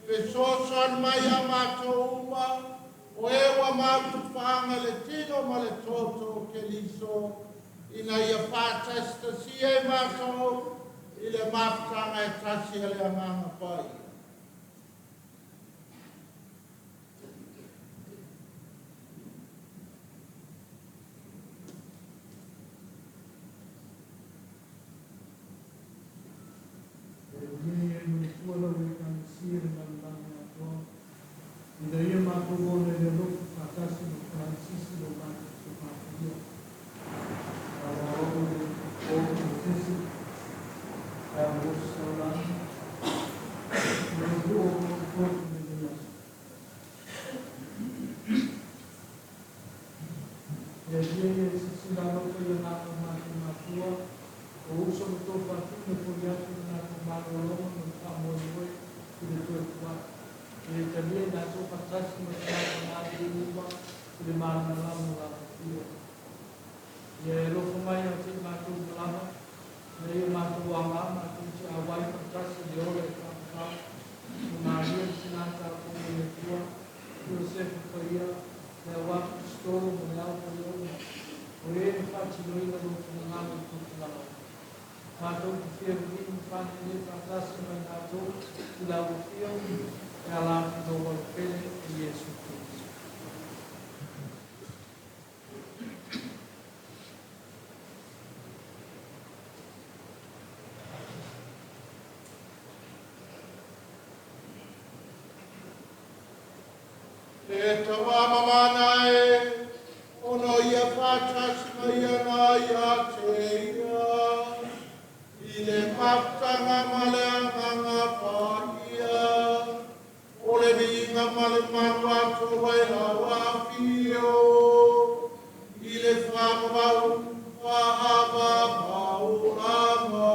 fesoasoani mai ia matou uma, o e ua mautufaaga le tino ma le toto o Keriso, ina ia faatasitasia i matou i le mafutaga e tasi a le Agaga Paia. E umi e manatua lau Ekalesia i le lalolagi atoa, ina ia matou ola i le alofa faatasi ma Faransisi lo matou Papa. Aoao le o Mosesi, le Aosaulagi, ma le nuu o potopoto i lenei aso. E Atua ia e silasila alofa i agaga o matou matua, o uso ma tofaatino e foli atu le latou malologa ma le faamoemoe i le toe tuai. Ia e talia i latou faatasi ma tagata maliliu uma i le malamalama o la Afio. Ia e alofa mai ia te i matou uma lava, ina ia matou aoga matou te auai faatasi i le ola e faavavau, ma Maria le Tina taupou o le Atua, Iosefa Paia, le Au Aposetolo ma le Ao Paia uma, o e na faatinoina lou finagalo i tupulaga uma. Matou te fia vivii ma faaneenee faatasi ma i latou i lau afio e ala atu i lou Alopele e Iesu Keriso. E Tama mamana e, ona ia faatasi mai ana ia te ia, i le mafutaga ma le Agaga Paia, o le viiga ma le malu atoa i lau afio, i le faavavau faavavau lava.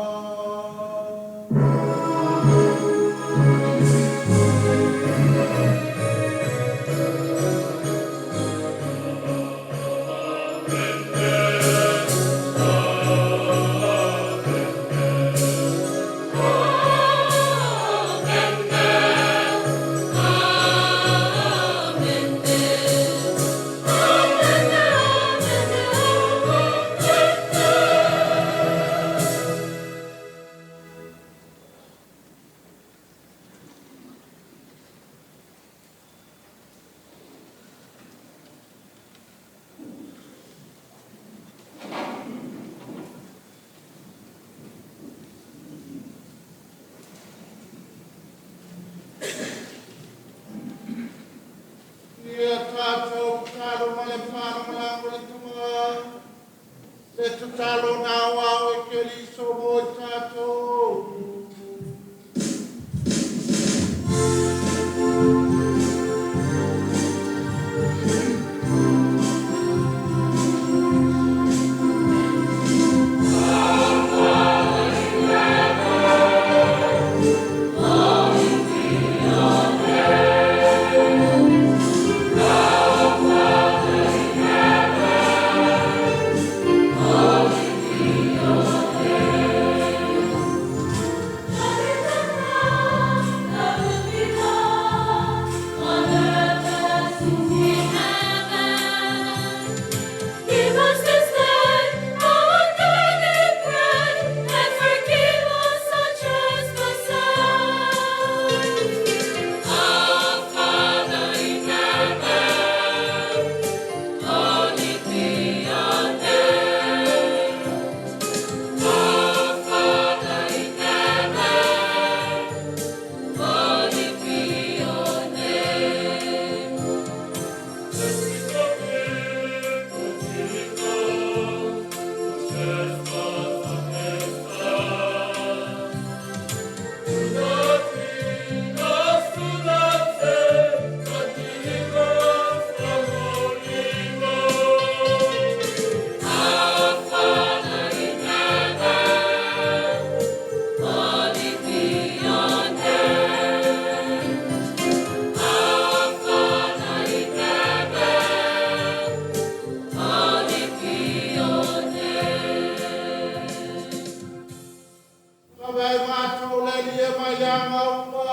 matou le Alii e mai le aga uma,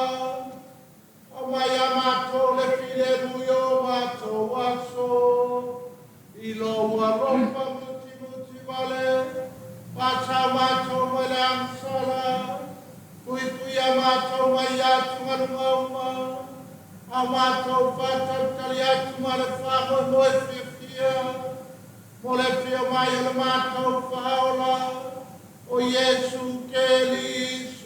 aumai ia matou le filemu i o matou aso. I lou alofa mutimuti vale, faasao matou mai le agasala, puipuia matou mai atugaluga uma, a matou faatalitali atu ma le faamoemoe fiafia, mo le afio mai o le matou Faaola, o Iesu Keriso.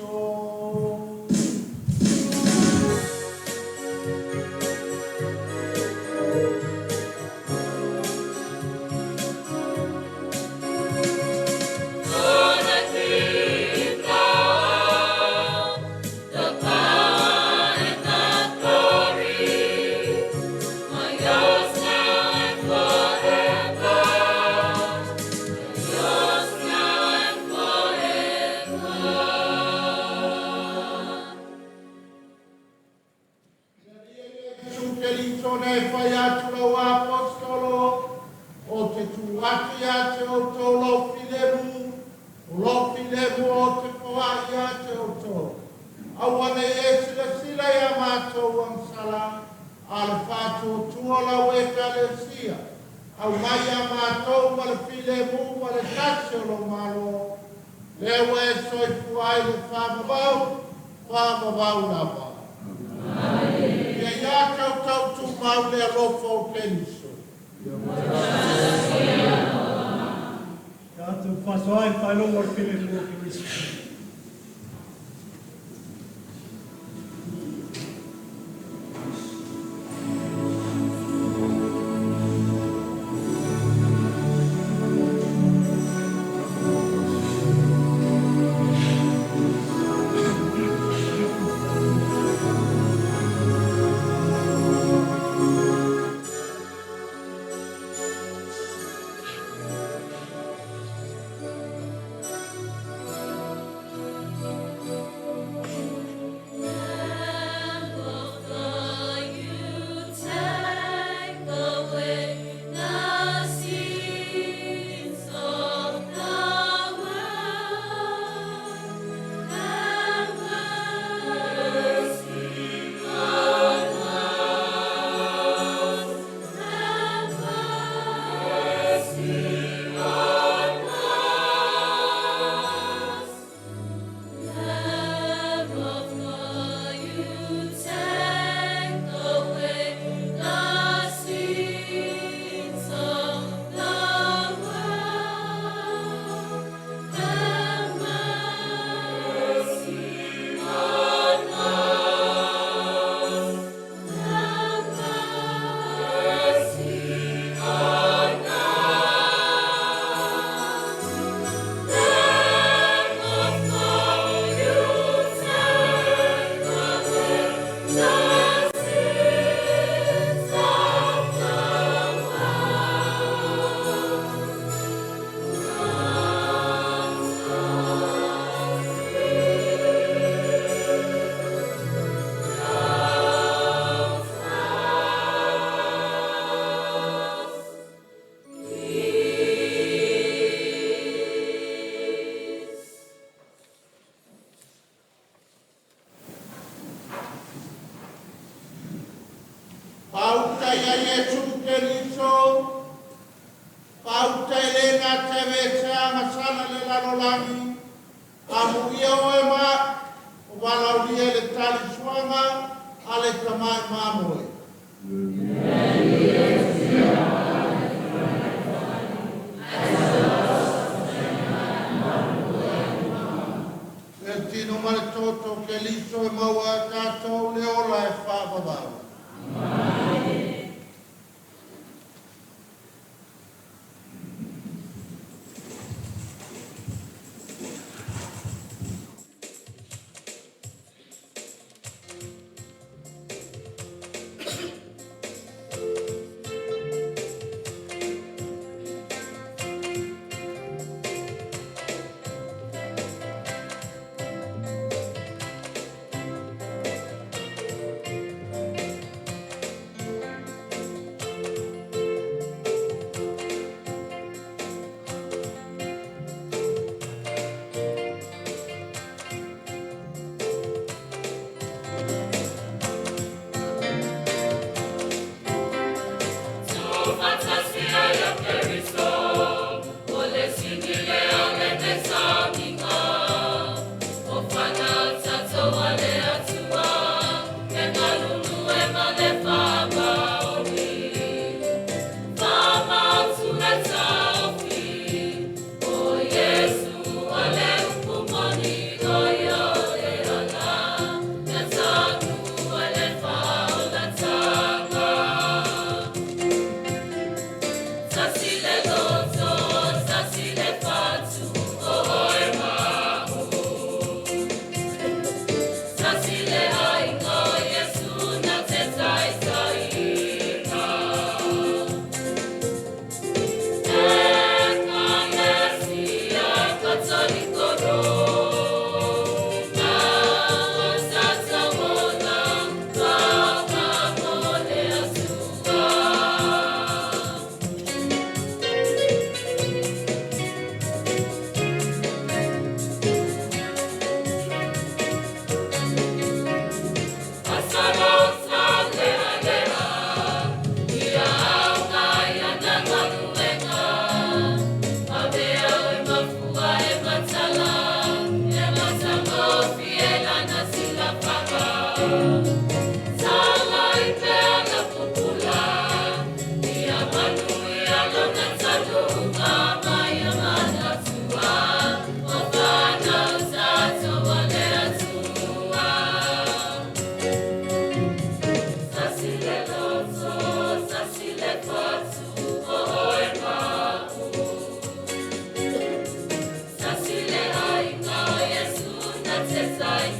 For the kingdom, the power and the glory, are yours now and forever. Yours now and forever. Iesu Keriso na e fai atu lau aposetolo, ou te tuu atu ia te outou lou filemu, o lou filemu ou te foai ia te outou. Aua nei e silasila ia matou agasala, a o le faatuatua o lau Ekalesia. Aumai ia matou ma le filemu ma le tasi o lou Malo, lea ua e soifua ai le faavavau, faavavau lava. Ia ia te outou tumau le alofa o Keriso. Tatou faasoa ai le faailoga o le filemu o Keriso. Lamb of God, you take away the sins of the world. Have mercy on us. Have mercy on us. Lamb of God, you take away the sins of the world. Have mercy on us. Have mercy on us. Lamb of God, you take away the sins of the world. Grant us peace. Pauta ia Iesu Keriso, pauta e le gata e se agasala le lalolagi, amuia oe ma o valaaulia i le talisuaga a le tamai mamoe. Le tino ma le toto o Keriso e maua ai tatou le ola e faavavau.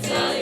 Yes.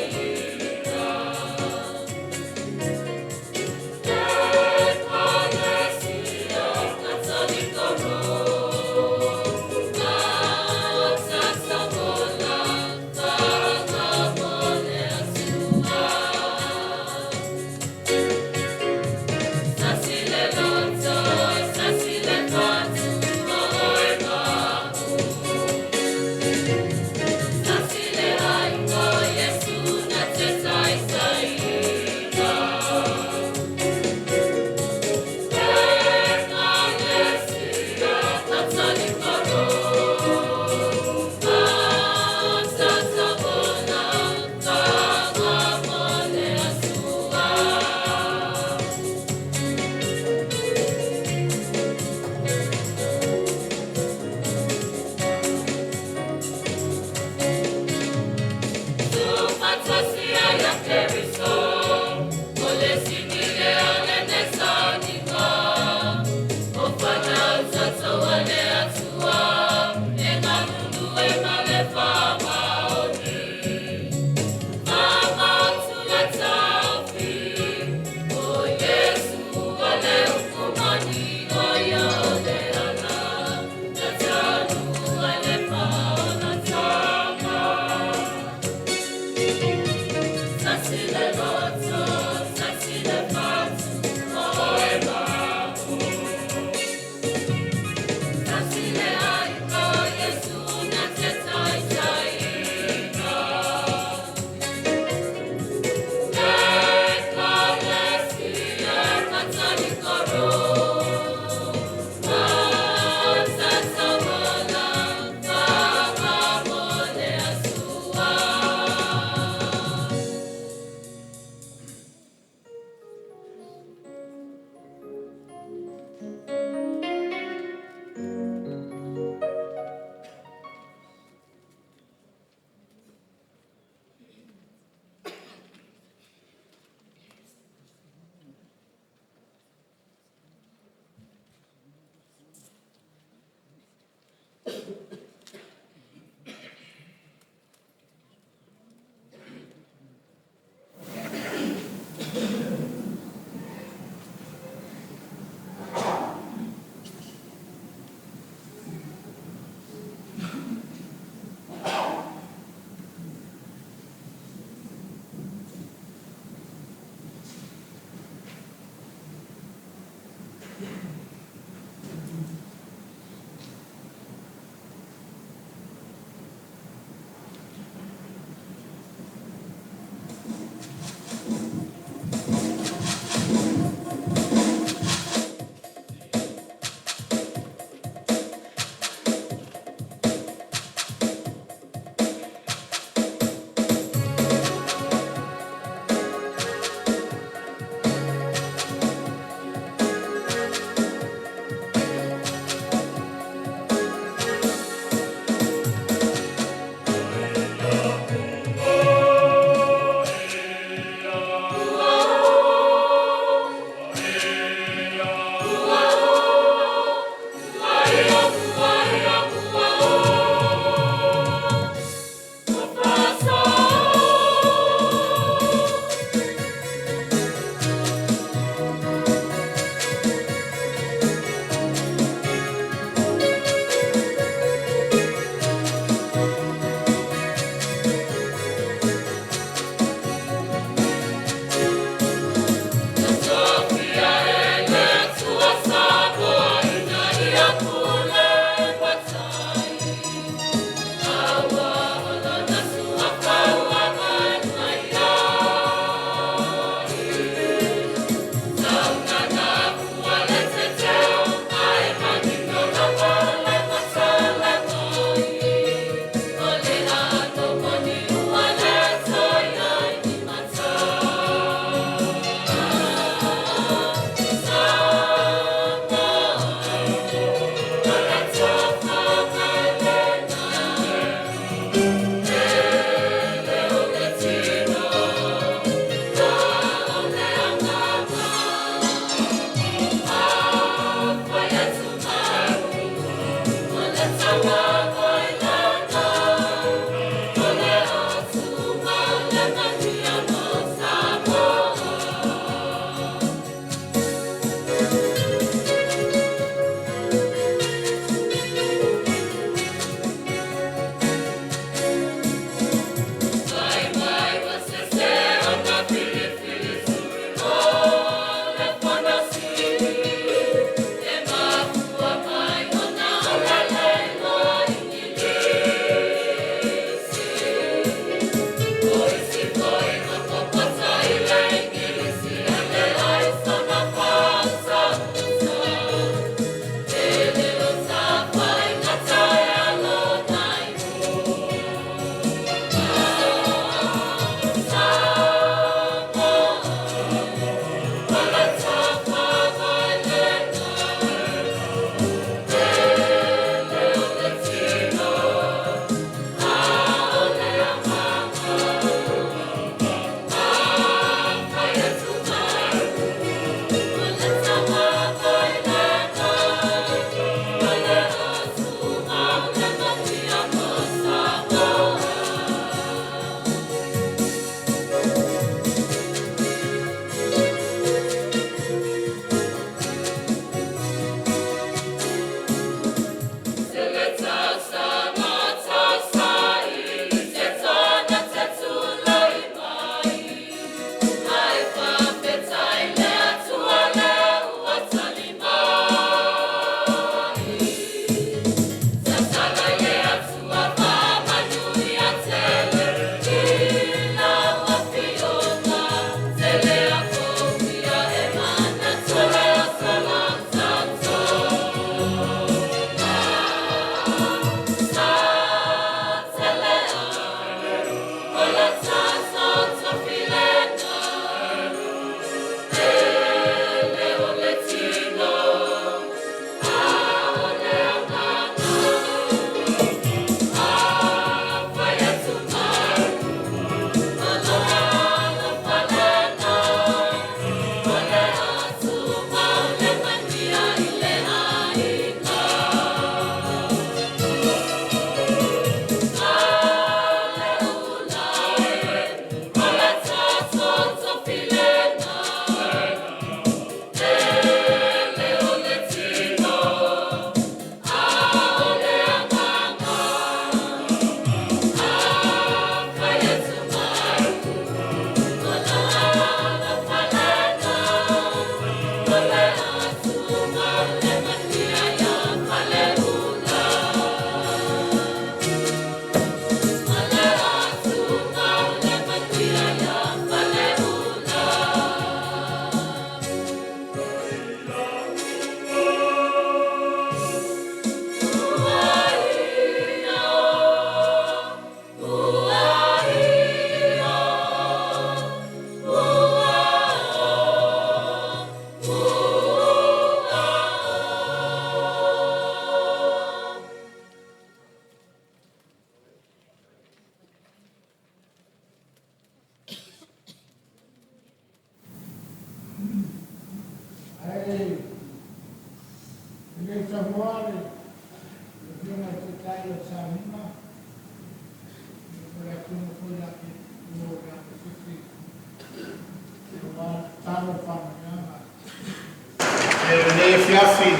afiafi,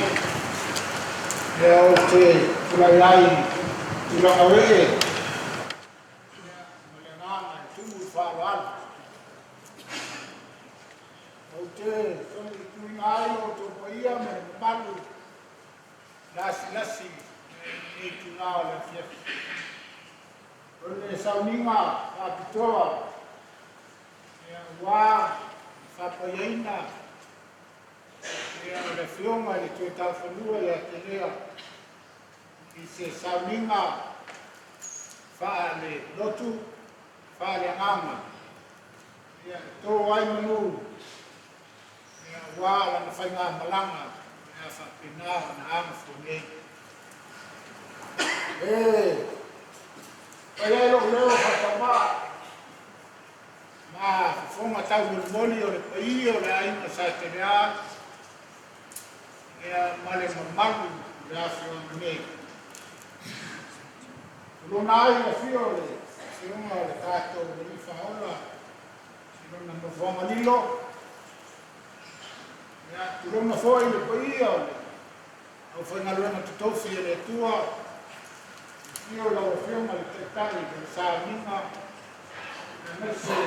ia ou te tulai ai i tulaga ee ma le agaga e tumu i le faaaloalo. Ou te taulimaina ai lo outou paia ma le mamalu lasilasi i lenei itula o le afiafi. O le sauniga faapitoa aua le faapaiaina o le Afioga i le Toetaufanua ia Telea i se sauniga faale-lotu, faale-agaga, e to ai manu aua lana faigamalaga o le a faapena ona agafua nei. E fai ai lou leo faataumaa ma fofoga taumolimoli o le paia o le aiga Sa Tele'a ma le mamalu o le afioaga nei. Tulona ai le afio o le afioga o le tatou Alii Faaola i lona nofoaga lilo. Tulona foi le paia o le aufaigaluega totofi a le Atua, afio lau Afioga i le Taitai o le sauniga, aemaise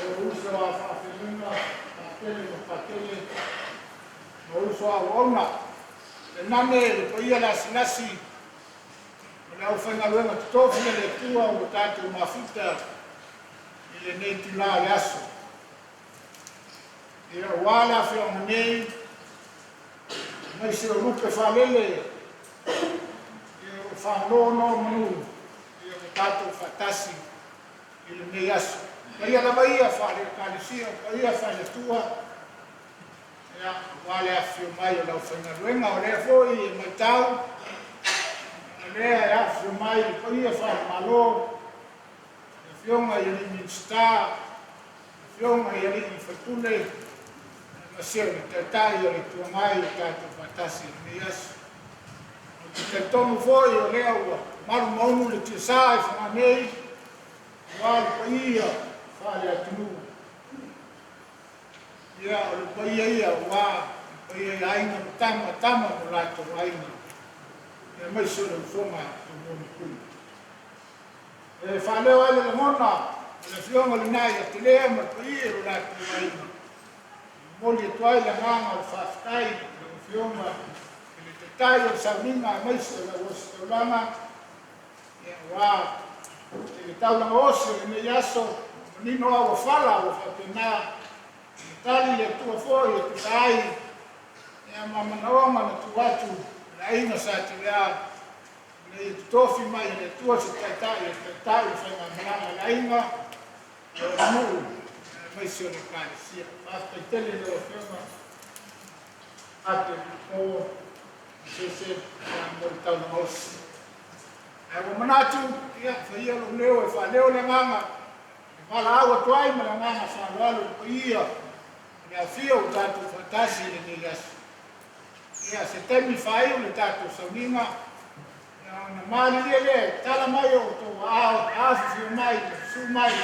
o uso a faafeagaiga Patele ma Patele ma uso a auauna. Tainane le paia lasilasi o le aufaigaluega totofi a le Atua ua tatou mafuta i lenei itula o le aso. Ia, aua le afioaga nei, aemaise o lupe faalele, ia o faanonomanu, ia ua tatou faatasi i lenei aso. Paia lava ia faale-Ekalesia, paia faale-Atua, ia, aua le afifio mai o le aufaigaluega. O lea foi e matau, o lea e afifio mai le paia faale-Malo, le Afioga i alii Minisita, Afioga i alii faipule, aemaise o le Taitai o le Itu Agai o tatou faatasi i lenei aso. Ou te talitonu foi o lea ua malumaunu le tiasa i Fogaa nei, aua le paia faale-atunuu. Ia, o le paia ia aua le paia i aiga ma tama, tama ma latou aiga, aemaise o le usoga a Tumua ma Pule. E faaleo ai le lagona o le afioga lena ia Telea ma le paia i lo latou aiga. E momoli atu ai le agaga o le faafetai i lau Afioga i le Taitai o le sauniga aemaise o lau ositaulaga, aua le taulaga osi o lenei aso, manino lava ua fala ua faapena ona tali le Atua foi e tusa ai ma manaoga na tuu atu e le aiga Sa Telea ina ia totofi mai e le Atua se taitai e taitai le faigamalaga a le aiga, o le nuu, aemaise o le Ekalesia. Faafetai tele i lau Afioga Ate o Sese mo le taulaga osi. Ae ua manatu, ia, fai ia lou leo e faaleo le agaga e valaau atu ai ma le agaga faaaloalo i le paia o le afio ua tatou faatasi i lenei aso. Ia, se taimi faaiu le tatou sauniga, ia, ona malilie lea e tala mai o outou aao, afifio mai, susu mai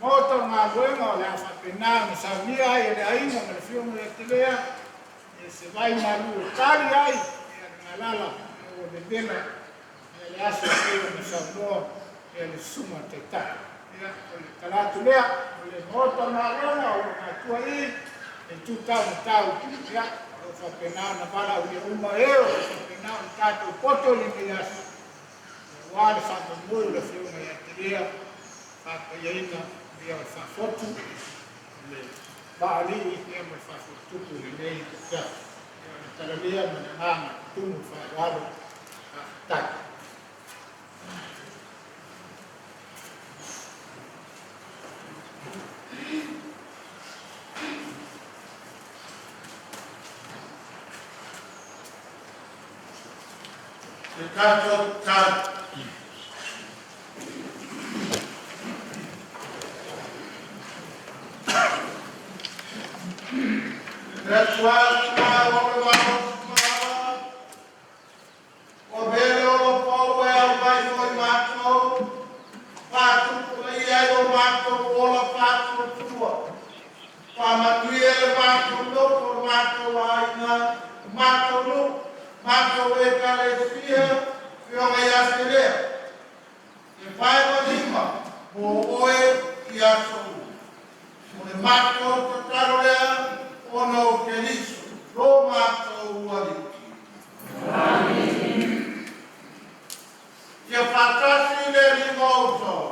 Maota o galuega o le a faapena ona saunia ai e le aiga ma le Afioga ia Telea ia se vai malu e tali ai ia le galala ua vevela ia le aso e pei ona saunoa ia le susuga a le Taitai. Ia, o le tala atu lea, o le Maota o galuega o lo o matua i le itu tau ma tau, ia, o lo o faapena ona valaaulia uma e o lo o faapena ona tatou poto i lenei aso, aua le faamoemoe o le Afioga ia Telea faapaiaina ia o le faafotu le vaalii ia ma le faafotutupu i lenei afiafi. Ia o le talalia ma le agaga tumu faaaloalo faafetai. Le tatou tatalo. Le Atua o le malosi faaola, ua avea le olapoa ua e aumaī mo i matou, e faatupulaia ai lo matou ola faatuatua. Faamanuia le matou nofo, le matou aiga, le matou nuu, matou ekalesia, Afioga ia Selea, e pae ma lima mo oe i aso uma. O le matou tatalo lea ona o Keriso lo matou Alii. Ia faatasi le Alii ma outou.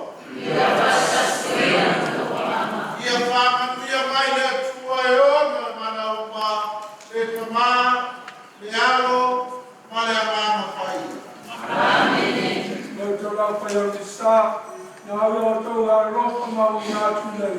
Ia faamanuia mai le Atua e ona le mana uma, le Tama, le Alo ma le Agaga Paia. Le outou lau fai o le sa, na au o outou alofa ma o atu nei.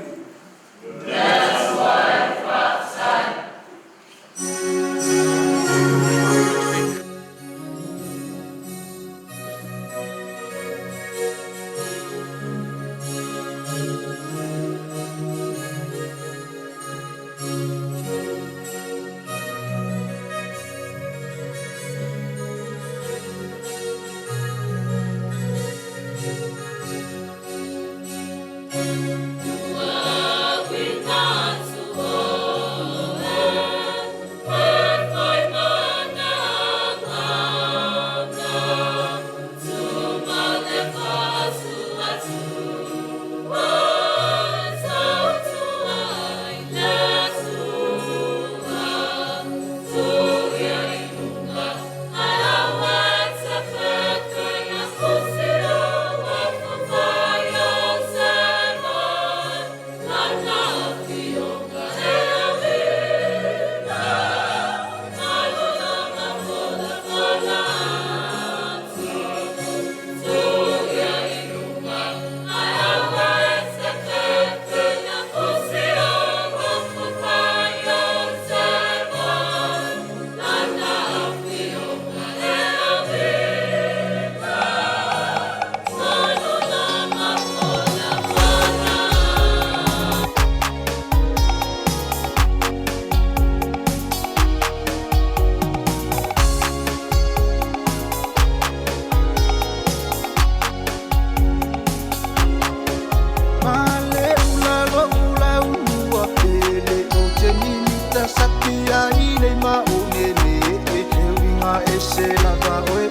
Ma le ula lo ula unua pele o te mimita satia i le ma o nele e te uinga e se.